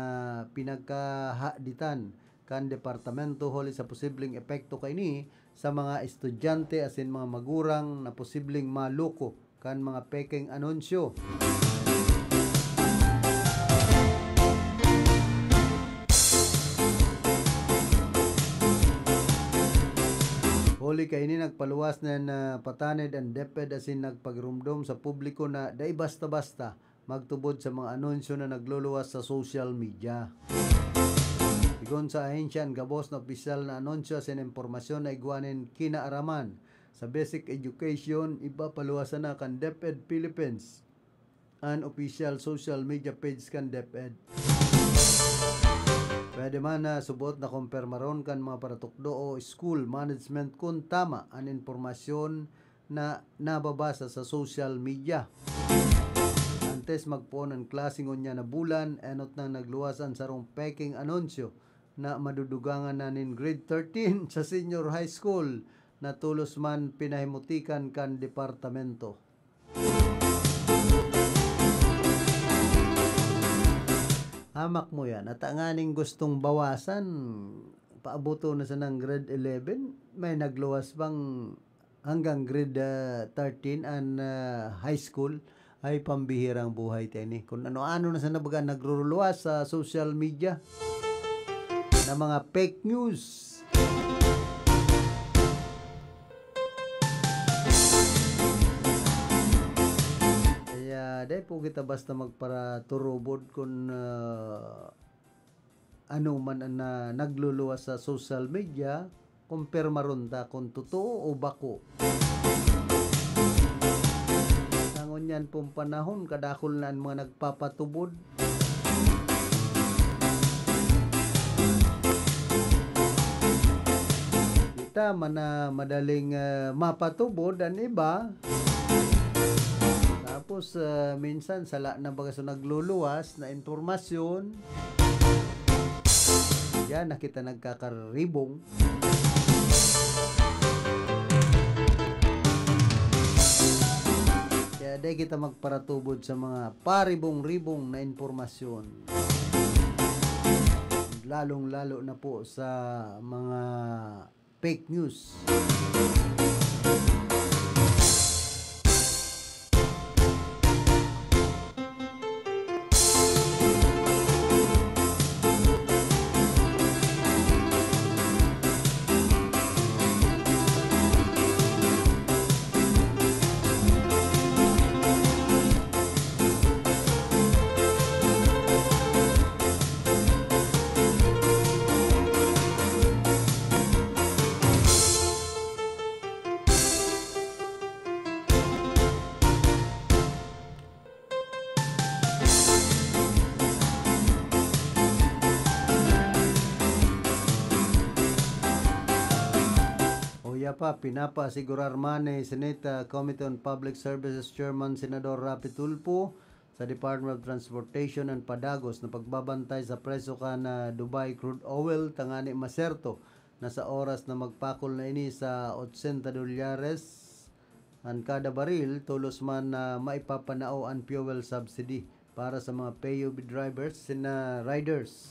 pinagkahaditan kan departamento huli sa posibleng epekto kaini sa mga estudyante asin mga magurang na posibleng maloko kan mga pekeng anunsyo. Huli kaini, nagpaluwas na, na patanid an DepEd asin nagpagiromdom sa publiko na dai basta-basta magtubod sa mga anunsyo na nagluluwas sa social media. Sigon sa ahensya, an gabos na opisyal na anunsyo asin impormasyon na igwa nin kinaaraman sa basic education, ipapaluwas sana kan DepEd Philippines an opisyal social media page kan DepEd. Pwede man na subot na kumpirmaron kan mga paratukdo o school management kun tama an impormasyon na nababasa sa social media. Antes magpoon an klase ngunyan na bulan, enot nang nagluwas an sarong pekeng anunsyo na madudugangan na nin grade thirteen sa senior high school na tolos man pinahimutikan kan departamento. Hamak mo yan. At tanganing gustong bawasan, paabuto na sanang grade eleven, may nagluwas bang hanggang grade, ah, thirteen an, ah, high school, ay pambihirang buhay ta ini. Kung ano-ano na sana baga nagruruluwas sa social media na mga fake news. Kaya, dai po kita basta magparaturubod kun, ah, ano man an na nagluluwas sa social media, kumpirmaron ta kun totoo o bako. Yan pong panahon, kadakul na an mga nagpapatubod. Kita man na madaling, ah, mapatubod an iba. Tapos, ah, minsan sala na baga sa nagluluwas na impormasyon. Yan na kita nagkakaribong. Kaya di kita magparatubod sa mga paribong-ribong na impormasyon. Lalong-lalo na po sa mga fake news. O ya pa, pinapaasigurar man ni Senate, ah, Committee on Public Services Chairman Senador Raffy Tulfo sa Department of Transportation an padagos na pagbabantay sa presyo kan, ah, Dubai crude oil, tangani maserto na sa oras na magpakol na ini sa otsenta dolyares an kada baril, tolos man na maipapanao an fuel subsidy para sa mga P U V drivers, sina riders.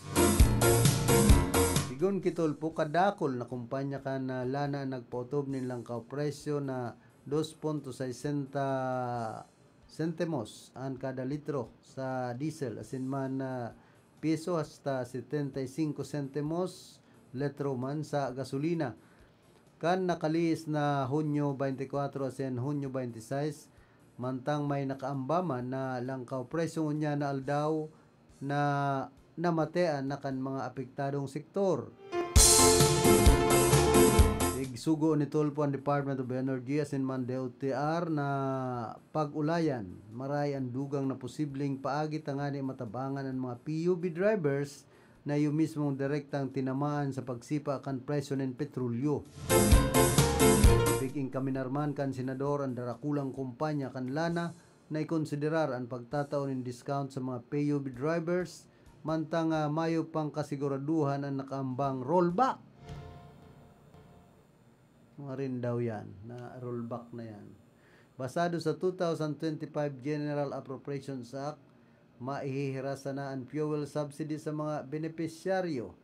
Sigon ki Tulfo, kadakul na kumpanya kan, ah, lana an nagpaotob nin langkaw presyo na dos punto sesenta sentimos an kada litro sa diesel, asin man, ah, piso hasta setenta y cinco sentimos litro man sa gasolina. Kan nakalihis na Hunyo twenty-four asin Hunyo twenty-six, mantang may nakaamba man na langkaw presyo ngunyan na aldaw na namatean na kan mga apektadong sektor. Igsugo ni Tulfo an Department of Energy asin man D O T R na pag-ulayan maray an dugang na posibleng paagi tangani matabangan an mga P U V drivers na iyo mismong direktang tinamaan sa pagsipa kan presyo nin petrolyo. Pig-ingkaminar man kan senador an darakulang kumpanya kan lana na ikonsiderar an pagtatao nin discount sa mga P U V drivers, mantang, ah, mayo pang kasiguraduhan an nakaambang rollback. Mga rin daw yan, na rollback na yan. Basado sa two thousand twenty-five General Appropriations Act, maihihiras sana an fuel subsidy sa mga benepisyaryo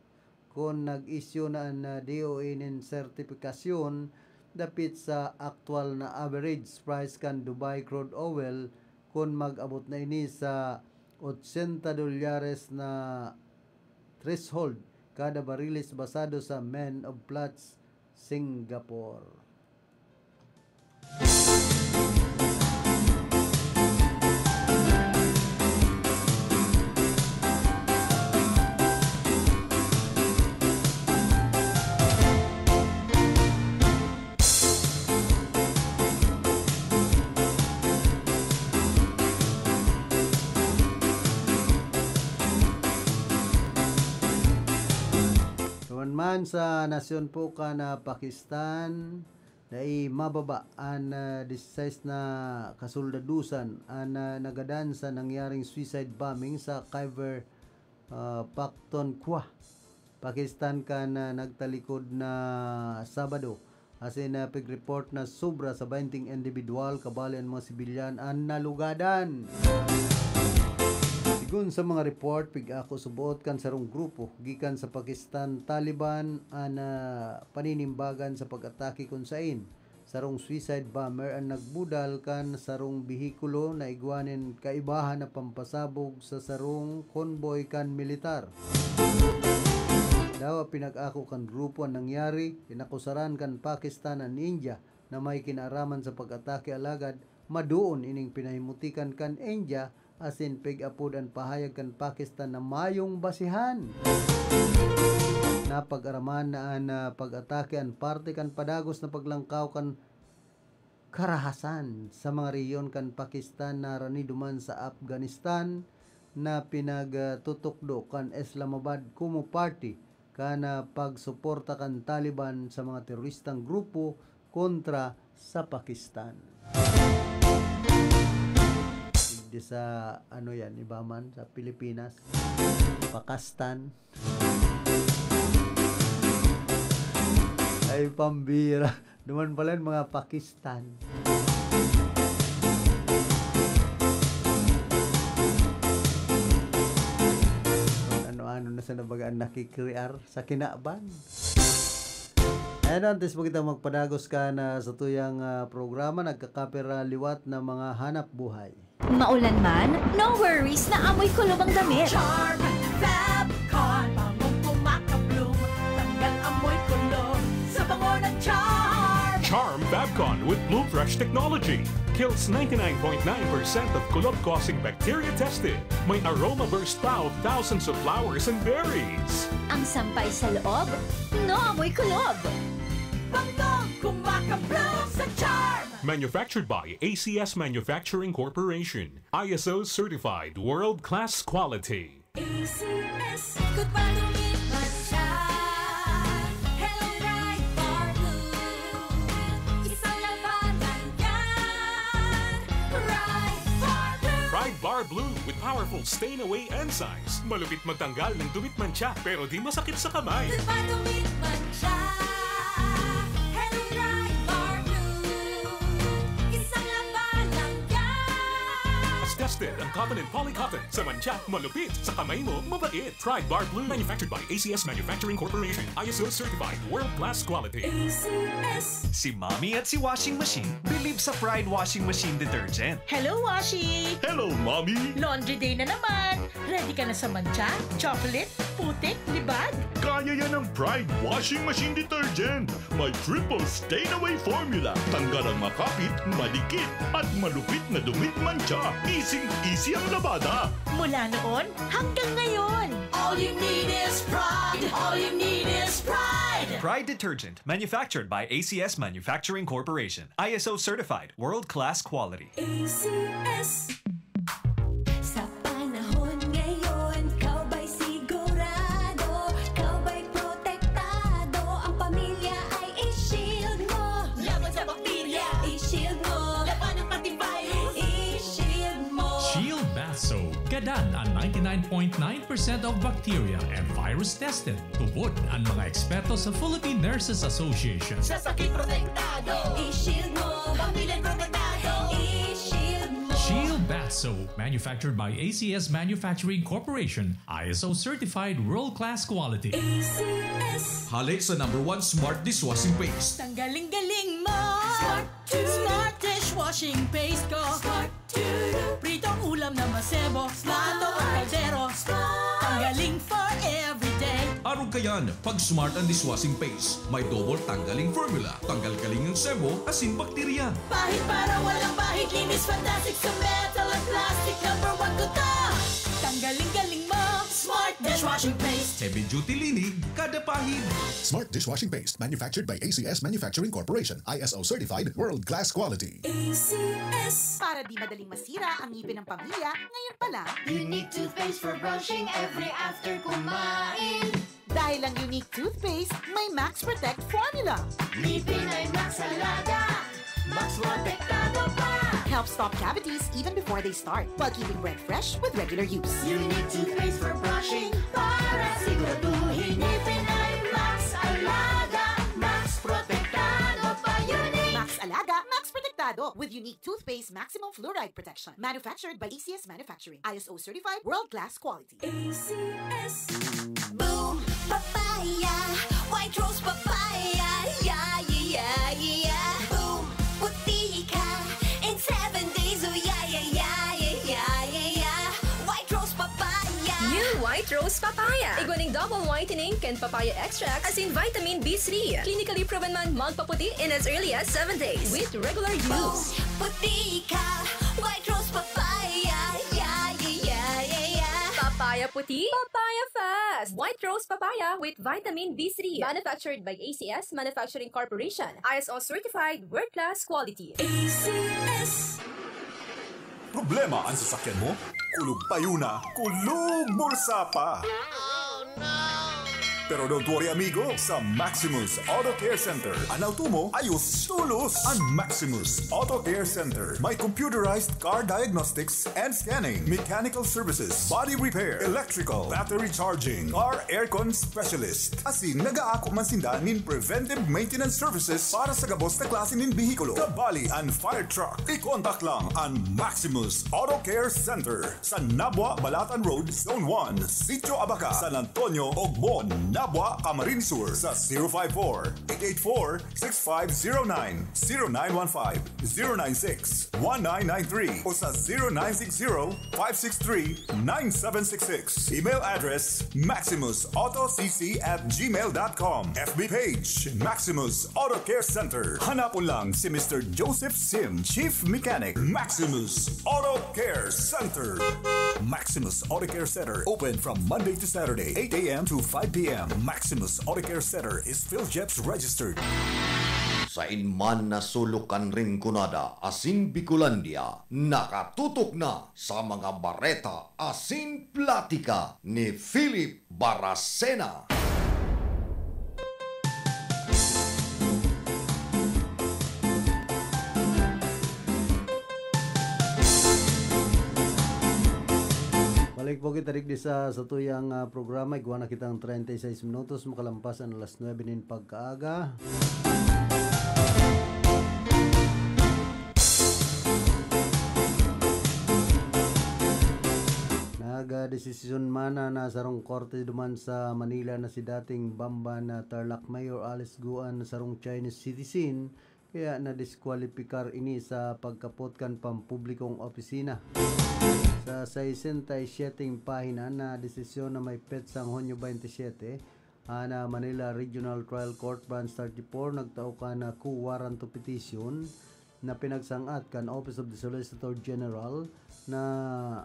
kun nag-isyu na an, ah, D O E nin sertipikasyon dapit sa aktual na average price kan Dubai crude oil kun mag-abot na ini sa otsenta dolyares na threshold kada bariles basado sa Men of Platts Singapore. Duman man sa nasyon po kan, ah, Pakistan, dai mababa an, ah, diseseis na kasoldadusan an, ah, nagadan sa nangyaring suicide bombing sa Khyber, ah, Pakhtunkhwa, Pakistan kan, ah, nagtalikod na Sabado. Asin, ah, pig-report na sobra sa baynte indibidwal, kabali an mga sibilyan an nalugadan. Sigon sa mga report, pig-ako suboot kan sarong grupo gikan sa Pakistan Taliban an, ah, paninimbagan sa pag-atake kun sain sarong suicide bomber an nagbudal kan sarong behikulo na igwa nin kaibahan na pampasabog sa sarong convoy kan militar. Dawa pinag-ako kan grupo an nangyari, inakusaran kan Pakistan an India na may kinaaraman sa pag-atake, alagad madoon ining pinahimutikan kan India asin pig-apod an pahayag kan Pakistan na mayong basihan. Napag-araman na an, ah, pag-atake an parte kan padagos na paglangkaw kan karahasan sa mga rehiyon kan Pakistan na rani duman sa Afghanistan na pinagtutukdo kan Islamabad komo parte kan pagsuporta kan Taliban sa mga teroristang grupo kontra sa Pakistan. Di sa, ano yan, iba man, sa Pilipinas. Pakastan. Ay, pambira. Duman pala yung mga Pakistan. Ano-ano na sa nabagaan nakikrear sa kinaban. Ayan, antes mo kita magpadagos ka na sa tuyang, ah, programa, nagkakapira liwat na mga hanap buhay. Maulan man, no worries na amoy kulubang damit. Charm Fabcon, bangong kumakablum, tanggal amoy kulog sa bango ng Charm. Charm Fabcon with Bloom Fresh technology kills ninety-nine point nine percent of kulog-causing bacteria tested. May aroma burst pa of thousands of flowers and berries. Ang sampay sa loob, no amoy kulog. Bangong kumakablum sa Charm. Manufactured by A C S Manufacturing Corporation. I S O certified world-class quality. A C S. Ikot pa, dumit man siya. Hello, Pride Bar Blue. Isang labanan yan. Pride Bar Blue. Pride Bar Blue with powerful stain away enzymes. Malupit magtanggal ng dumit mantsa, pero di masakit sa kamay. Ikot pa, dumit man siya. Hello, Pride Bar Blue. Isang labanan yan. Tested ang cotton and polycotton. Sa mantsa, malupit. Sa kamay mo, mabait. Pride Bar Blue. Manufactured by A C S Manufacturing Corporation. I S O certified. World class quality. A C S. Si Mommy at si Washing Machine believe sa Pride Washing Machine Detergent. Hello, Washi! Hello, Mommy! Laundry day na naman! Ready ka na sa mantsa, chocolate, putik, libag? Kaya yan ng Pride Washing Machine Detergent. May triple stain away formula. Tanggal ang makapit, madikit, at malupit na dumit mantsa. Easy-easy ang labada. Mula noon hanggang ngayon. All you need is Pride. All you need is Pride. Pride Detergent, manufactured by A C S Manufacturing Corporation. I S O certified, world-class quality. A C S. Sa panahon ngayon, ikaw ba'y sigurado? Ikaw ba'y protektado? Ang pamilya ay i-shield mo. Laban sa bakterya, i-shield mo. Labanan pati virus, i-shield mo. Shield Bath Soap. Gadan an ninety-nine point nine percent of bacteria and virus tested. Tubod an mga eksperto sa Philippine Nurses Association. Sa sakit protektado, i-shield mo. Pamilya protektado, i-shield mo. Shield Bath Soap, manufactured by A C S Manufacturing Corporation, I S O certified world-class quality. A C S. Hale sa number one smart dishwashing paste. Tanggaling-galing mo! Smart! Smart dishwashing paste ko. Smart! Pritong ulam na masebo, plato o kaldero. Ang galing for everyday. Arog kayan, pag Smart ang dishwashing paste, may double tanggaling formula. Tanggal galing ang sebo, asin bakterya. Pahid para walang bahid, linis fantastic sa metal at plastic. Number one ko to. Tanggaling galing mo, Smart dishwashing paste. Heavy duty linig, kada pahid. Smart dishwashing paste, manufactured by A C S Manufacturing Corporation, I S O certified, world class quality. A C S. Para di madaling masira ang ngipin ng pamilya, ngayon pa lang. Unique toothpaste for brushing every after kumain. Dahil ang Unique toothpaste may Max Protect formula. Ngipin ay Max Alaga, Max Protektado pa. Helps stop cavities even before they start, while keeping breath fresh with regular use. Unique toothpaste for brushing para siguraduhin ngipin ay Max Alaga, Max Protektado pa. Unique! Max Alaga, Max Protektado with Unique Toothpaste Maximum Fluoride Protection. Manufactured by A C S Manufacturing. I S O certified, world class quality. A C S. Boom Papaya, White Rose Papaya, yeah, yeah, yeah, yeah. Boom Puti ka in seven days, oh yeah, yeah, yeah, yeah, yeah, yeah, yeah. White Rose Papaya. New White Rose Papaya. Igwa ning double whitening kan papaya extract asin vitamin B three. Clinically proven man magpaputi in as early as seven days with regular use. Boom Puti ka, White Rose Papaya, yeah, yeah, yeah, yeah, yeah. Papaya puti, papaya fast. White Rose Papaya with Vitamin B three. Manufactured by A C S Manufacturing Corporation. I S O certified, world-class quality. A C S. Problema an sasakyan mo? Kulog payo na, kulog bulsa pa! Pero don't worry, amigo, sa Maximus Auto Care Center, an auto mo, ayos tolos! An Maximus Auto Care Center, may computerized car diagnostics and scanning, mechanical services, body repair, electrical, battery charging, car aircon specialist. Asin nag-aako man sinda nin preventive maintenance services para sa gabos na klase nin behikulo, kabali an fire truck. I-contact lang an Maximus Auto Care Center sa Nabua, Balatan Road, Zone one, Sitio Abaca, San Antonio, Ogbon, Nabua, Camarines Sur sa zero five four, eight eight four, six five zero nine, zero nine one five, zero nine six, one nine nine three o sa zero nine six zero, five six three, nine seven six six. Email address, maximus auto c c at gmail dot com. F B page, Maximus Auto Care Center. Hanapon lang si Mister Joseph Sim, Chief Mechanic, Maximus Auto Care Center. Maximus Auto Care Center, open from Monday to Saturday, eight a m to five p m. Maximus Auto Care Center is PhilGEPS registered. Sain man na sulok kan Rinconada asin Bicolandia, nakatutok na sa mga bareta asin platika ni Philip Baracena. Balik po kita digdi sa satuyang, ah, programa. Igwa na kitang treinta y seis minutos makalampas an alas nuebe nin pagkaaga. Nagdesisyon man na sarong korte duman sa Manila na si dating Bamban na Tarlac Mayor Alice Go an sarong Chinese citizen, kaya nadiskwalipikar ini sa pagkapot kan pampublikong opisina. Sa sesenta y siyete pahina na desisyon na may petsang Hunyo twenty-seven, an, ah, Manila Regional Trial Court Branch thirty-four nagtao kan, ah, quo warranto petition na pinagsang-at kan Office of the Solicitor General na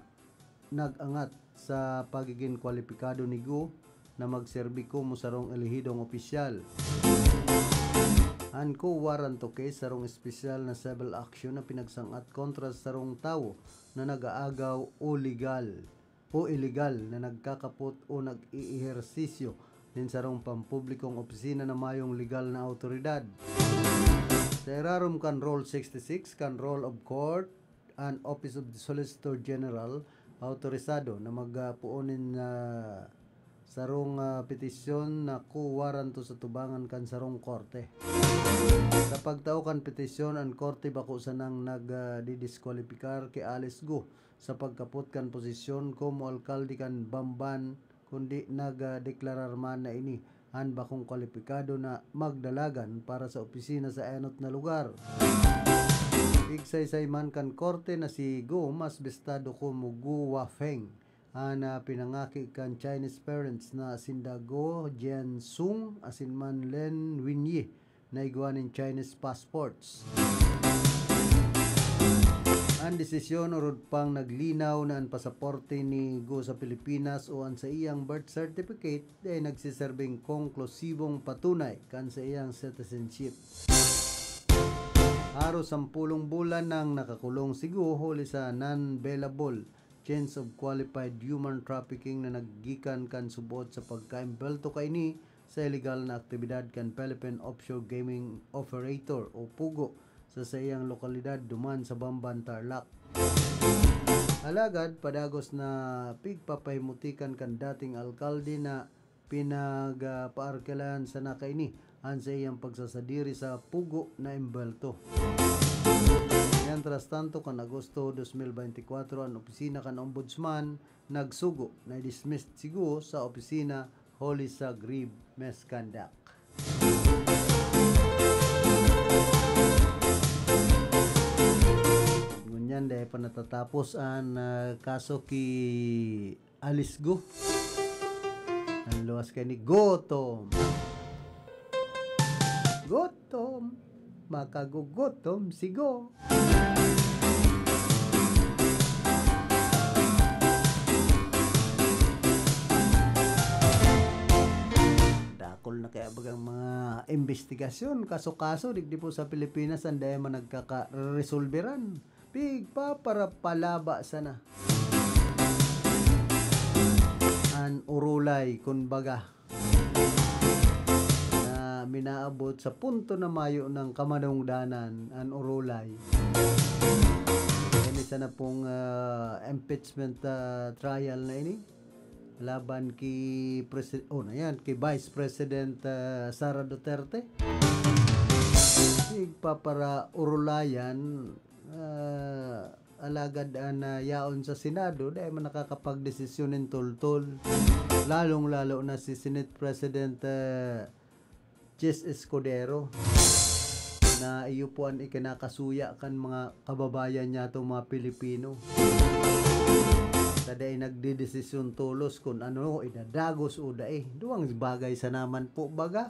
nag-angat sa pagigin kwalipikado ni Go na magserbi komo sarong elehidong opisyal. An quo warranto case, sarong espesyal na civil action na pinagsang-at kontra sa sarong tawo na nag-aagaw o legal o iligal na nagkakapot o nag-eehersisyo nin sarong pampublikong opisina na mayong legal na awtoridad. Sa irarom kan Rule sixty-six kan Rule of Court, an Office of the Solicitor General autorisado na magpoon nin, ah, sarong, ah, petisyon na quo warranto sa tubangan kan sarong korte. Sa pagtao kan petisyon, an korte bako sanang nagdidiskwalipikar ki Alice Go sa pagkapot kan posisyon komo alkalde kan Bamban, kundi nagdeklarar man na ini an bakong kwalipikado na magdalagan para sa opisina sa enot na lugar. Igsaysay man kan korte na si Go mas bistado komo Go Wafeng, an, ah, pinangaki kan Chinese parents na sinda Go Jiansung asin man Len Winyi na igwa nin Chinese passports. An desisyon orog pang naglinaw na an pasaporte ni Go sa Pilipinas o an saiyang birth certificate dai nagseserbing konklusibong patunay kan saiyang citizenship. Haros sampolong bulan nang nakakulong si Go huli sa non-bailable chains of qualified human trafficking na naggikan kan subot sa pagkaimbelto kaini sa ilegal na aktibidad kan Philippine Offshore Gaming Operator o POGO sa saiyang lokalidad duman sa Bamban, Tarlac. Alagad padagos na pigpapahimutikan kan dating alkalde na pinagpaarkilahan sana kaini an saiyang pagsasadiri sa POGO na imbelto. Mientras tanto, kan Agosto dos mil beintikwatro, an opisina kan Ombudsman nagsugo na i-dismiss si Go sa opisina huli sa grave misconduct. Ngunyan, dai pa natatapos an, ah, kaso ki Alice Go. An luwas kaini, gutom. Gutom. Makagugutom si Go. imbestigasyon, kaso-kaso, digdi po sa Pilipinas, an dai man nagkakaresolberan. Pigpaparapalaba sana an urulay, kun baga, na minaabot sa punto na mayo ng kamadungdanan an urulay. Yan isa na pong, ah, impeachment, ah, trial na ini laban ki Presi-, oh, na yan, ki Vice President, ah, Sara Duterte. Pigpaparaurulayan, ah, alagad an, ah, yaon sa Senado, dai man nakakapagdesisyon nin toltol. Lalong-lalo na si Senate President, ah, Chis Escudero, na iyo po an ikinakasuya kan mga kababayan niyatong mga Pilipino. Ta dai nagdedesisyon tolos kun ano, idadagos o dai. Duwang bagay sana man po baga.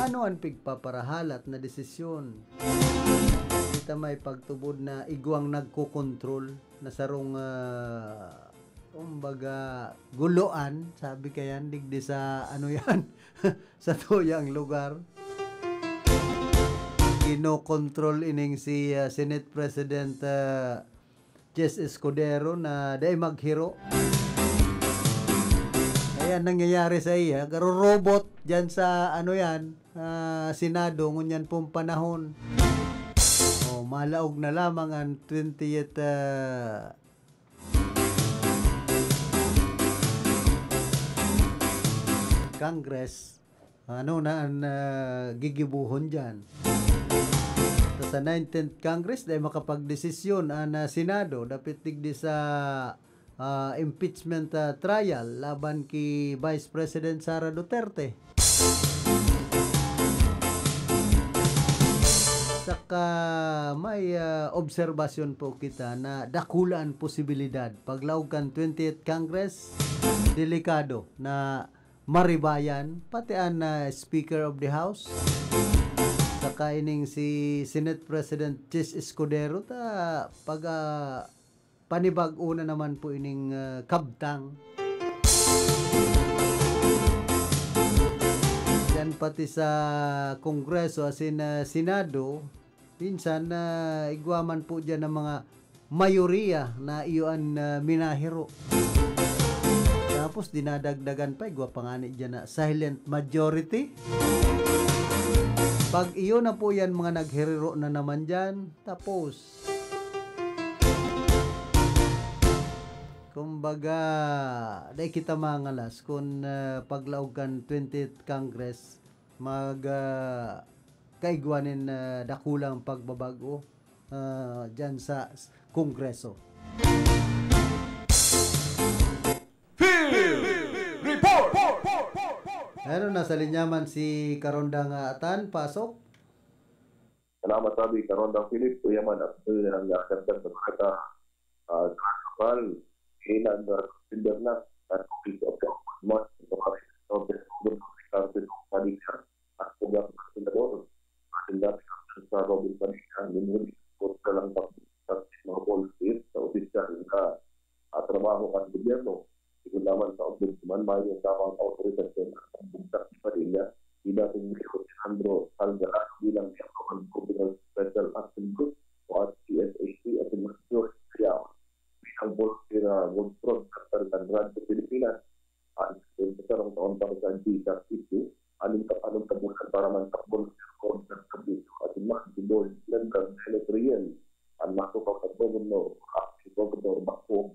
Ano an pigpaparahalat na desisyon? Kita may pagtubod na igwang nagkokontrol na sarong, ah, kumbaga, guloan, sabi kayan, digdi sa, ano yan, sa tuyang lugar. Kinokontrol ining si, ah, Senate President, ah, Chis Escudero na dai maghiro. Ayan, nangyayari sa iya, garo robot dyan sa, ano yan, ah, Senado, ngunyan pong panahon. Oh, malaog na lamang ang twentieth, ah, Congress. Ano na ang, ah, gigibohon dyan? Ta sa nineteenth Congress, dai makapagdesisyon ang, ah, Senado, dapit digdi sa, ah, impeachment, ah, trial laban ki Vice President Sara Duterte. Saka may, ah, obserbasyon po kita na dakula an posibilidad. Paglaog kan twentieth Congress, delikado na maribayan, pati an, ah, Speaker of the House. Saka ining si Senate President Chis Escudero ta pag, ah, panibag-o na naman po ining, ah, kabtang. Yan pati sa Kongreso, as in, ah, Senado, minsan, ah, igwa man po diyan ang mga mayoriya na iyo an, ah, minahiro. Tapos dinadagdagan pa, igwa pa ngani diyan na silent majority. Pag iyo na po yan, mga naghiriro na naman diyan, tapos, kumbaga, dai kita mangalas kun, ah, paglaog kan twentieth Congress, mag, ah, kaigwa nin, ah, dakulang pagbabag-o, ah, diyan sa s-, Kongreso. Field Report! Ano, nasa linya man si Karondang, ah, Atan, pasok? Salamat, sabi, Karondang Philip. Kuya man, at ito yung ang nakagandang na mga ta, ah, sa Kapal. Kailan na September na, at office of the Ombudsman, ito kami, Robert Robert Ricardo Padilla, at Pugang Senador. Ating dati sa Robert Padilla, minuli, sa lang pag-, sa mga policies, sa opisyal na, ah, trabaho kan gobyerno. Sigon naman sa Ombudsman, mayong tamang awtorisasyon ang pagbugtak ni Padilla ni dating Mayor Alejandro Salgarano bilang miyembro kan Provincial Special Action Group o at P S A C at si Mayor Callao bilang volunteer, ah, gold fraud sa Radyo Pilipinas. Ang sarong taon pa sa G S A C, anim ka, anim ka bulan para man sa volunteer fraud sa Radyo at si Mayor Leonard Kenneth Riel, ang nasa pagkagobernador, acting governor, Bacoor,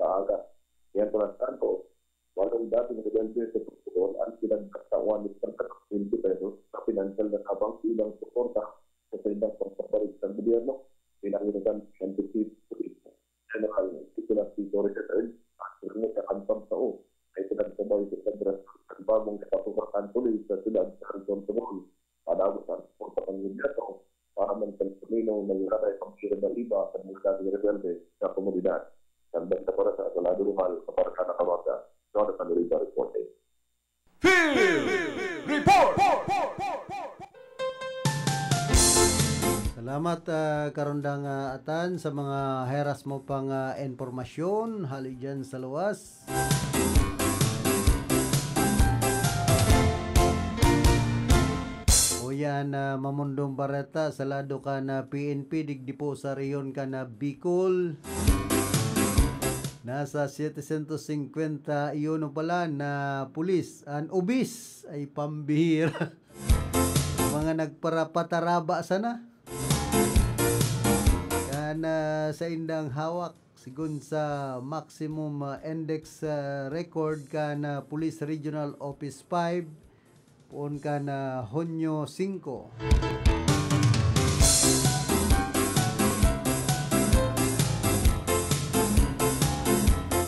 sa aga. Mientras tanto, walong dating rebelde sa Pagtuon ang pinagkatauan ni Santa Cruz twenty pesos sa pinansyal na tabang bilang suporta sa saindang pagbabalik sa gobyerno. Pinangirugan ng Chief Police General Nicolas Tito Recatal, ang sirmot na kampang tao ay pinagsabay sa pagras ng bagong kapatukan tuloy sa siyudad sa Anton Tumon. Padagos ang suporta ng gobyerno para man sa Pilipino na wala na ipagkira na iba sa mga dating rebelde sa komunidad. Nagdagdag para sa Asalado Rumal, Kaparkada Kawaga, Jonathan Oliva reporting. Field Report! Salamat, ah, Karondang, ah, Atan, sa mga heras mo pang, ah, impormasyon hali dyan sa luwas. Yan, ah, Mamundong Bareta, sa lado kan P N P, digdi po sa rehiyon kan Bicol. Nasa setecientos cincuenta y uno pala na pulis an obis. Ay, pambihira. Mga nagparapataraba sana. Kan, ah, saindang hawak, sigon sa maximum, ah, index, ah, record kan, ah, Police Regional Office five, poon kan, ah, Hunyo singko.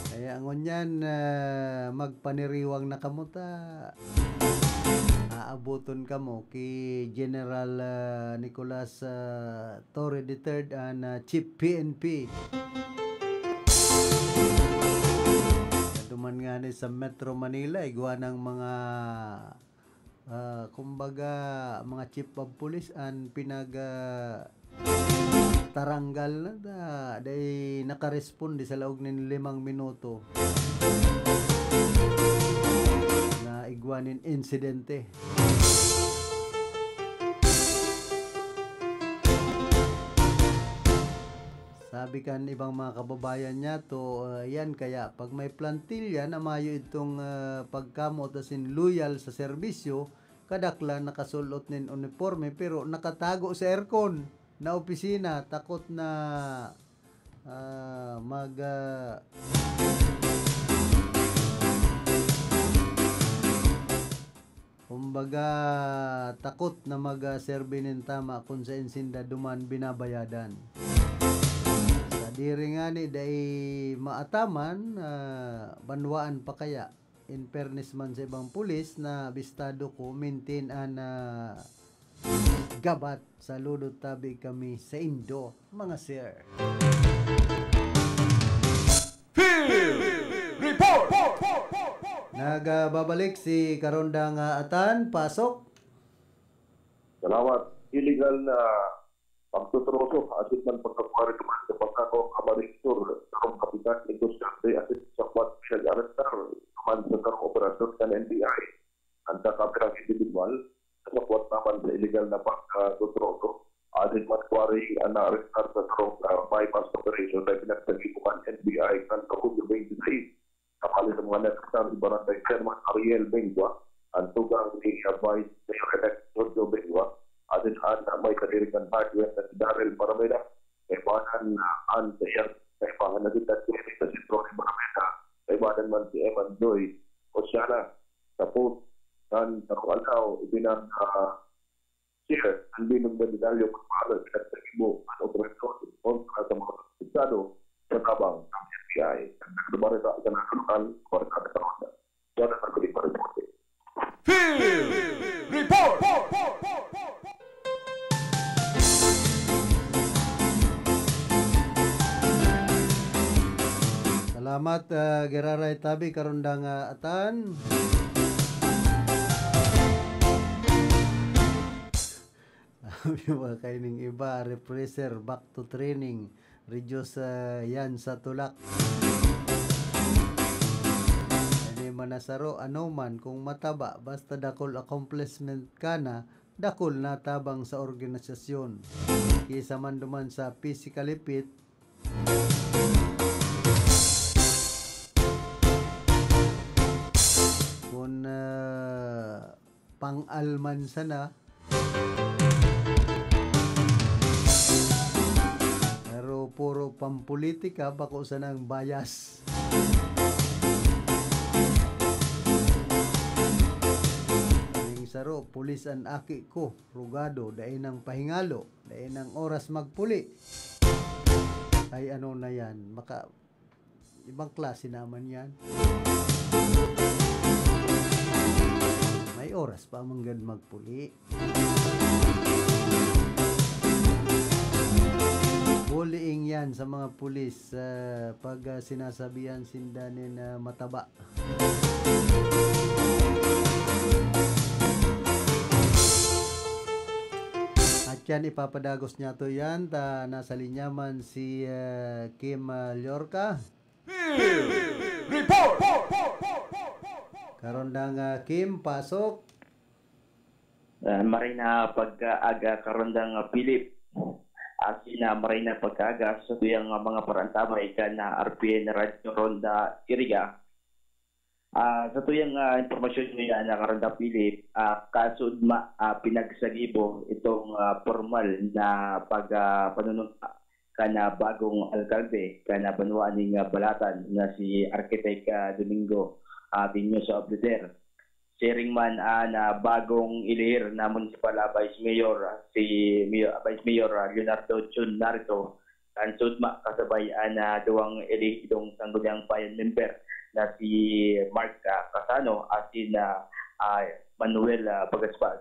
Kaya ngunyan, ah, magpaniriwang na kamo ta. Aaboton kamo ki General, ah, Nicolas, ah, Torre the third, an, ah, Chief P N P. Duman ngani sa Metro Manila, igwa ng mga, ah, kumbaga, mga chief of police an pinag, ah, taranggal na da, dai nakaresponde sa laog nin limang minuto na igwa nin insidente. Sabi kan ibang mga kababayan niya to, ah, yan kaya pag may plantilla na mayo itong, ah, pagkamot asin loyal sa serbisyo, kadaklan nakasul-ot nin uniporme pero nakatago sa aircon na opisina, takot na, ah, mag, ah, kumbaga, takot na mag, ah, serbi nin tama kun saen sinda duman binabayadan. Sadiri ngani dai maataman, ah, banwaan pa kaya. In fairness man sa ibang pulis na abistado ko, maintain an, ah, gabat. Saludo tabi kami saindo, mga sir. Field Report! Nagbabalik si Karondang, ah, Atan, pasok. Salamat. Illegal na pagtutroso, asin man pagkakwari duman sa pagkakao ka Marisur, sarong kapitan ni Duterte, asin sa kwat siya arrestar, duman sa sarong operasyon kan N B I. An kakapirang individual, nasakwat naman sa illegal na pagkatutroso. Asin man kwari an naarestar sa sarong, ah, buy-bust operation na pinagsagibo kan N B I kan Kahugyo twenty-three. Kapali sa mga narestar, si Barangay Chairman Ariel Bengua, an tugang ni, ah, Vice Mayor-elect Jojo Bengua, asin an, ah, may kadiri kan hardware na si Daryl Parameda, kaibanan, ah, an sa iyang kaibahan na si Tatiana sa sentro ni Parameda, kaibanan man si Eman Joy Oceana. Sa post kan sarong aldaw, ipinag, ah, share an binuong na medalyo kun paano ipinagsagibo an operasyon kontra sa mga suspetsado sa tabang kan F B I. Nagkabareta sa mga lokal, Barkada Karonda. Jonathan Oliva reporting. Field Report! Salamat, ah, giraray tabi, Karondang, ah, Atan. Sabi ba kaining iba, refresher, back to training, reduce, ah, yan sa tulak. Hindi man nasaro, ano man, kung mataba, basta dakul accomplishment ka na, dakul na tabang sa organisasyon. Kisa man duman sa physically fit, kun, ah, pang-alman sana, pero puro pampulitika, bako sanang bias. Ning saro, pulis an aki ko, rugado, dai nang pahingalo, dai nang oras magpuli. Ay, ano na yan, maka-, ibang klase naman yan. May oras pa manggad magpuli. Bullying yan sa mga pulis, ah, pag, ah, sinasabihan sinda nin, ah, mataba. At yan, ipapadagos niya to yan, ta nasa linya man si, ah, Kim, ah, Llorca. Field Report! Karondang, ah, Kim, pasok. Ah, maray na pagkaaga, Karondang Philip. Asin na maray na pagkaaga sa tuyang mga parantabay kan na R P N Radyo Ronda Iriga. Ah, sa tuyang, ah, impormasyon niya na, Karondang Philip, ah, kasudma, ah, pinagsagibo itong, ah, pormal na pag, ah, panununta kan, ah, bagong alkalde kan, ah, banwaan ning, ah, Balatan na si Architect, ah, Domingo, ah, Tinyo sa Oblider. Siring man an, ah, bagong elihir na municipal, ah, vice mayor, ah, si Mayor, Vice Mayor, ah, Leonardo Jun Nardo, kan sudma kasabay an, ah, duwang elihidong Sangguniang Bayan member na si Mark, ah, Casano asin, ah, ah, Manuel, ah, Bagasbas.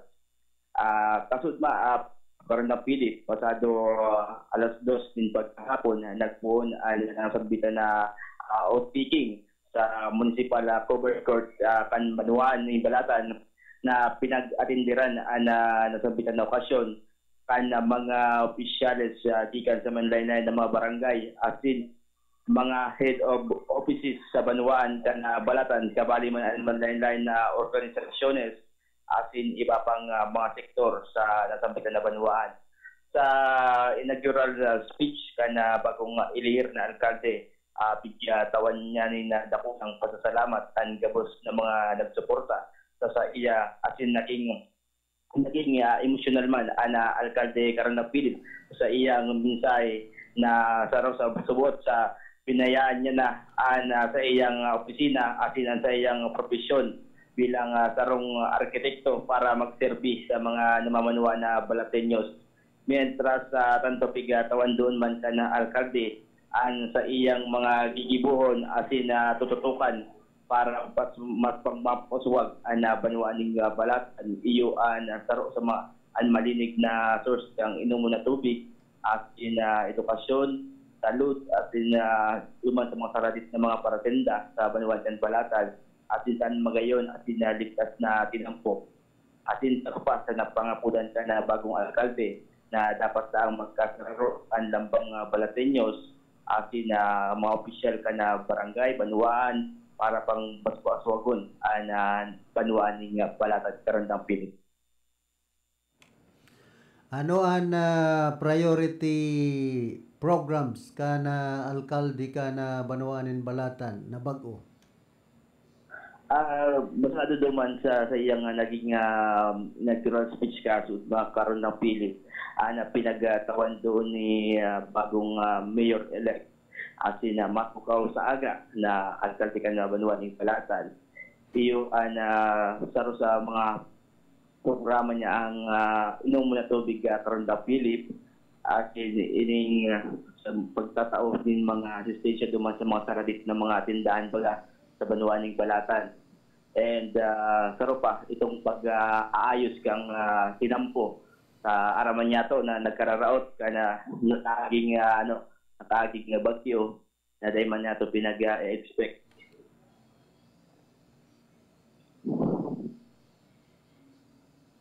Ah, kasudma, ah, Karondang Philip, pasado, ah, alas dos nin paghapon, ah, nagpoon an nasambitan na, ah, oath taking sa municipal, ah, covered court, ah, kan banwaan nin Balatan na pinag-atenderan an, ah, nasambitan na okasyon kan, ah, mga opisyales, ah, gikan sa manlaen-laen na mga barangay asin mga head of offices sa banwaan kan, ah, Balatan, kabali man an manlaen-laen na organisasyones asin iba pang, ah, mga sektor sa nasambitan na banwaan. Sa inaugural, ah, speech kan, ah, bagong, ah, elihir na alkalde, ah, pigyatawan niya nin, ah, dakulang pasasalamat an gabos na mga nagsuporta sa saiya asin naging, naging, ah, emosyonal man an, ah, alkalde Karondang Philip sa iyang mensahe na saro sa subot sa binayaan niya na an, ah, saiyang, ah, opisina asin an saiyang propesyon bilang, ah, sarong arkitekto para magserbi sa mga namamanwaan na Balateños. Mientras, ah, tanto pigatawan doon man kan alkalde an saiyang mga gigibohon asin, ah, tututukan para mas, mas pagmapaswag an, ah, banwaan ning, ah, Balatan. Iyo an, ah, saro sa mga, an malinig na source kan inomon na tubig asin, ah, edukasyon, salud, asin, ah, duman sa mga saradit na mga paratenda sa banwaan kan Balatan, asin tan magayon asin, ah, ligtas na tinampo. Asin sa pa sa napangapodan kan, ah, bagong alkalde na dapat saang magkasararo an lambang, ah, Balateños asin, ah, mga opisyal kan, ah, barangay, banwaan para pang baswa-aswagon an, ah, banwaan ning, ah, Balatan, Karondang Philip. Ano an, ah, priority programs kan, ah, alkalde kan, ah, banwaan nin Balatan na bag-o? Ah, basado duman sa, sa iyang, ah, naging, ah, inaugural speech kasudma, Karondang Philip, ah, na pinagtawan doon ni, ah, bagong, ah, mayor-elect, asin, ah, matukaw sa aga na alkalde kan banwaan ning Balatan. Iyo an, ah, saro sa mga programa niya ang, ah, inom na tubig, ah, Karondang Philip, asin ining, ah, sa pagtatao nin mga asistensya duman sa mga saradit na mga tindahan baga sa banwaan ning Balatan. And, ah, saro pa, itong pag, ah, aayos kang, ah, tinampo sa araman niyato na nagkararaot kan, ah, nakaaging, ah, ano, nakaaging na bagyo na dai man niyato pinag-expect.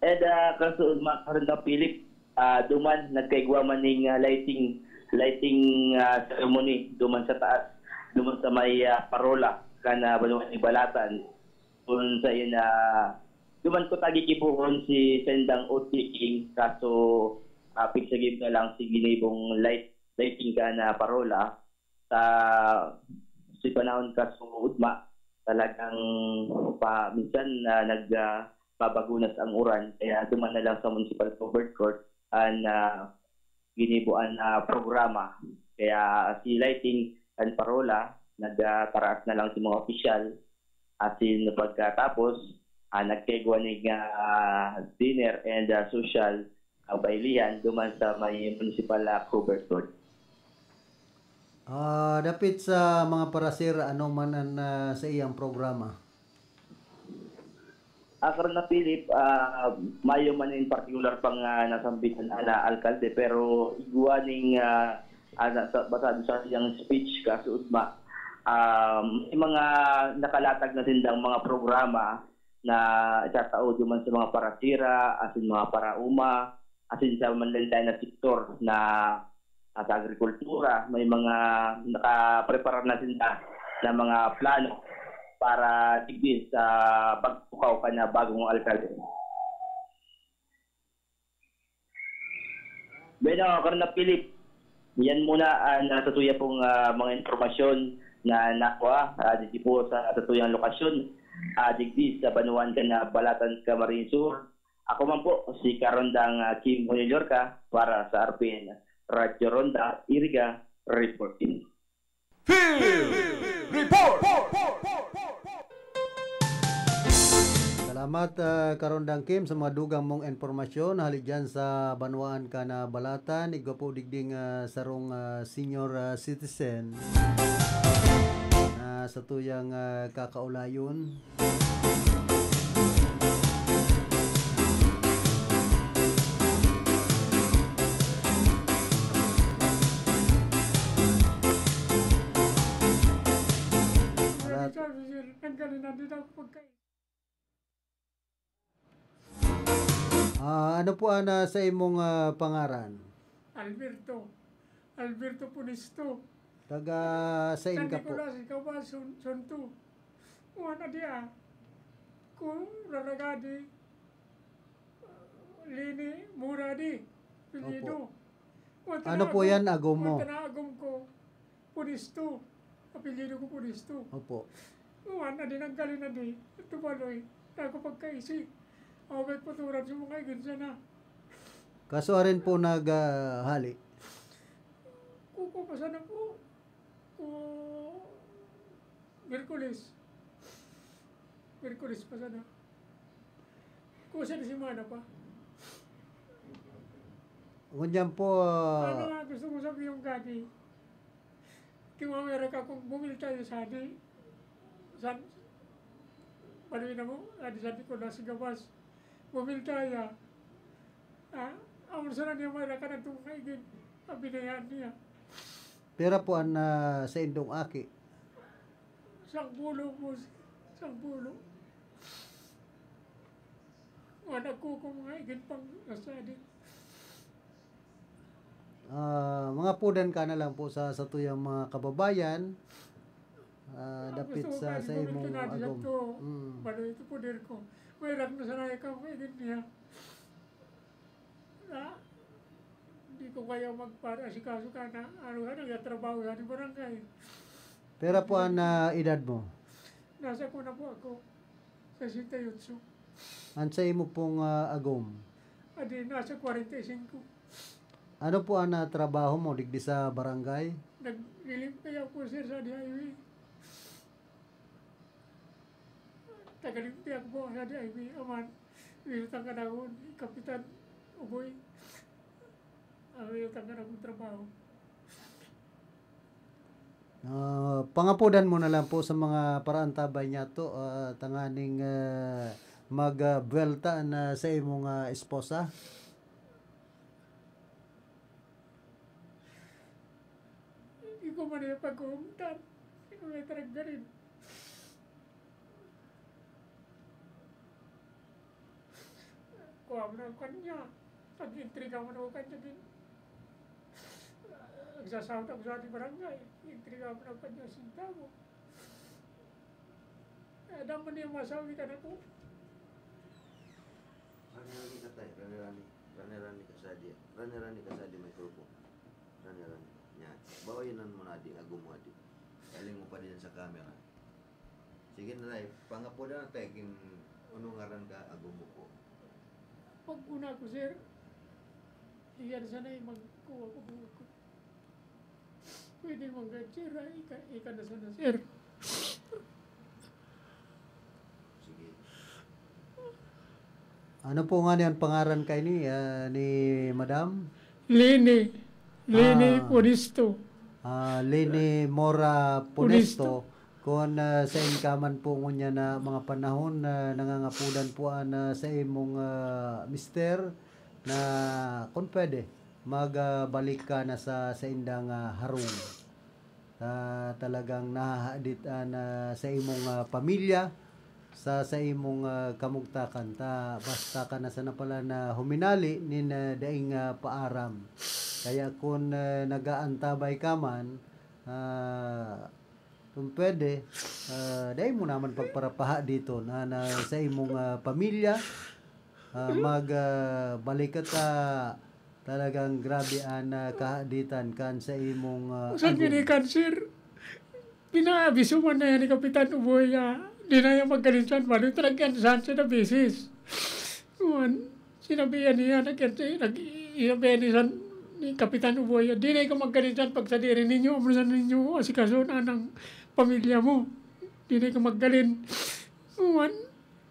And, ah, kaso, ma-, Karondang Philip, ah, duman, nagkaigwa man ning, ah, lighting, lighting, ah, ceremony, duman sa taas, duman sa may, ah, parola, kan, ah, banwaan ni Balatan. Kun sa yun, ah, duman ko tagigibohon si sendang oath taking, kaso, ah, pigsagim na lang si ginibong light, lighting kan, ah, parola. Sa, sa panahon kaso ugma, talagang pa, minsan, ah, nag, ah, babagunas ang uran, kaya duman na lang sa municipal covered court an, ah, ginibo an, ah, programa. Kaya si lighting kan parola, nagkaraas na lang sa mga opisyal, asin pagkatapos, ah, nagkaigwa nin, ah, dinner and, ah, social, ah, bailihan duman sa may municipal, ah, covered court. Ah, dapit sa mga parasira, ano man an, ah, saiyang programa? Ah, Karna Philip, ah, mayo man in particular pang, ah, nasambitan an, ah, alkalde, pero igwa ning, ah, ah, na-, sa, basado sa iyang speech, kasuodma, ah, may mga nakalatag na sindang mga programa na itatao duman sa mga parasira, asin mga paraoma, asin sa manlaen-laen na sektor na, ah, sa agrikultura, may mga nakaprepara na sinda na mga plano para digdi sa pagpukaw kan bagong alkalde. Bueno, Colonel Philip, yan muna ang, ah, satuya pong, ah, mga impormasyon na nakuha, ah, dito po sa satuyang lokasyon, ah, digdi sa banwaan kan, ah, Balatan, Camarines Sur. Ako man po, si Karondang, ah, Kim Honilorca para sa R P N Radyo Ronda, Iriga, reporting. Field Report! Salamat, ah, Karondang Kim, sa mga dugang mong impormasyon hali dyan sa banwaan kan, ah, Balatan. Igwa po digding, ah, sarong, ah, senior, ah, citizen na satuyang, ah, kakaulayon. Arat. Sabi, sir, tanggalin na din ako pagkain. Ah, ano po ang, ah, sa imong, ah, pangaran? Alberto. Alberto Punisto. Taga sain San ka po? Nicolas, Cabas, Son-, Sonto. Kuwan na di ah. Kung raragadi, Lini Muradi, apelyido. Opo. Kuwan ta Ano na po agom, yan, agom mo? Kuwan ta na agom ko, Punisto. Apelyido ko Punisto. Opo. Kuwan na di nagkali na di. Tubaloy. Ako pagkaisi. Ako may puturan sa mga iglesia na. Kaso arin po nag, ah, hali? Kuko pa sana po. Ku Miyerkules. Miyerkules pa sana. Kusa na semana pa. Ngunyan po, ah, Ano nga gusto ko sabihin, Kati? Kimawera ka kung bumili tayo sa di. San, Paluin na mo, adi sa di ko na si Gabas. Bumili tayo. Ha? Ang sana niya may raka na itong kaigin. Ang binayaan niya. Pira po an, ah, saindong aki? Sangpulo po, sangpulo. Mga nagkuko mga igin pang nasadi. Ah, mga pudan ka na lang po sa satuyang mga kababayan, ah, Ang dapit gusto ko sa, kaya sa gamitin imong natin agom. Ito, Mm. Balo ito poder ko. May rak na sana ikaw, may igin niya. Na, di ko kaya magpara-asikaso ka na, ano ka, nagtatrabaho ka ni barangay. Pira po an, ah, edad mo? Nasa ko na po ako, sesenta y ocho. An sa imo pong, ah, agom? Adi, nasa kwarenta y singko. Ano po an, ah, trabaho mo digdi sa barangay? Naglilimpia ako, sir, sa highway. Tagalimpia ko po sa highway, aman. Wilutang ka na ako, Kapitan Uboy. Ah, wilutang ka na akong trabaho. Ah, pangapodan mo na lang po sa mga paraantabay niya to, ah, tanganing, ah, mag, ah, buwelta na sa imong, ah, esposa. Hindi ko man yung pagkuhumtan. Hindi ko may taragdarin. Kuha mo na ang kanya. Pag-intriga mo na ang kanya, din. Nagsasahod ako sa ating barangay. Intriga mo na ang kanya, sinta mo. Eh, damo niya masawi ka na po. Rani-rani ka, tay. Rani-rani. Rani-rani ka sa di. Rani-rani ka sa di, may grupo. Rani-rani. Yan. Bawayan mo na di, agom mo di. Galing mo pa din sa camera. Sige na, tay. Pangapodan na, tay. Kin-, ano ngaran ka, agom mo po? Pag una ko, sir, iyan sana yung magkuha ko buhok ko. Pwede mong gad, sir, ay, ika, ika na sana, sir. Sige. Ano po nga niyan pangaran kay ni, ah, ni Madam? Leni. Leni Ah. Ponisto. Ah, Leni Mora Ponesto. Ponesto. Kung, ah, sain ka man po ngunyan na mga panahon na nangangapodan po, ah, na sa imong, ah, mister na kung pwede, mag, ah, balik ka na sa saindang, ah, harong. Ah, talagang nahahadit, ah, na sa imong, ah, pamilya, sa, sa imong, ah, kamugtakan. Ta, basta ka na sana pala na huminali nin, ah, daing, ah, paaram. Kaya kun, ah, nag-aantabay ka man, ah, kun pwede, ah, dai mo naman pagparapaha dito na, na sa imong, ah, pamilya, ah, mag, ah, balik ka ta Talagang grabe an, ah, kahaditan kan sa imong, ah, Saan agom. Gini kan, sir? Pinaabiso man na yan ni Kapitan Uboy, ah, di na yan magkalinsan. Bali, talagang saan siya na beses. Kuwan, sinabihan niya, nag-, nag-, sinabihan ni San, ni Kapitan Uboy, "Di na ikaw magkalinsan pag sadiri ninyo, amo sa ninyo, asikaso na anang pamilya mo. Di na ikaw magkalin." Kuwan,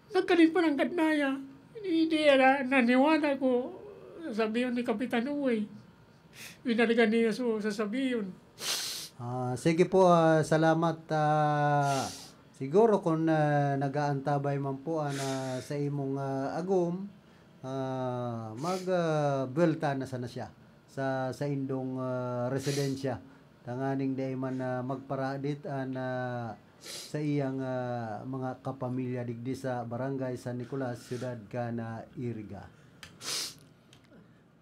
nagkalin pa ng kadnaya. Hindi, hindi, na, naniwala ko, sabi yun ni Kapitan Uboy. Binalikan niya so, sasabihin. Ah, sige po, ah, salamat. Ah, siguro kung, ah, nag-aantabay man po, ah, na sa imong, ah, agom, ah, mag, ah, buwelta na sana siya sa, sa indong, ah, residensya. Tanganing dai man, ah, magparadit an, ah, sa iyang, ah, mga kapamilya digdi sa Barangay San Nicolas, Siyudad kan, ah, Iriga.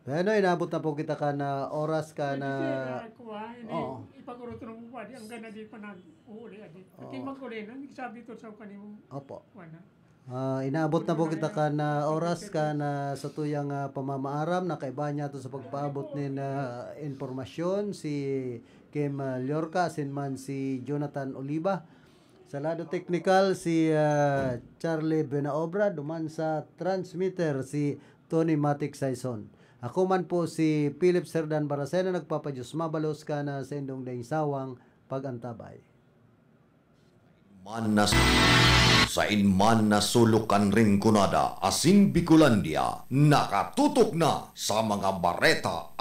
Bueno, inabot na po kita kan, ah, oras kan, Pwede siya ah, na kuha, hindi, oo. Ipag-urot-urot mo pa, di, hanggang na di pa nag-uuli, adi. Pati Oo. Mag-uli na, nagsabi to sa kanimo. Opo. Kuha na. Ah, inaabot na po kita kan, ah, oras kan, ah, sa tuyang, ah, pamamaaram na kaiba niya to sa pagpaabot nin, ah, impormasyon si Kim, ah, Llorca, asin man si Jonathan Oliva. Sa lado teknikal, si, ah, Charlie Benaobra, duman sa transmitter, si Tony Matic Saison. Ako man po si Philip Serdan Barasena, nagpapadiyos mabalos kan, ah, sa indong daing sawang pag-antabay. Man na, sain man na sulok kan Rinconada asin Bicolandia, nakatutok na sa mga bareta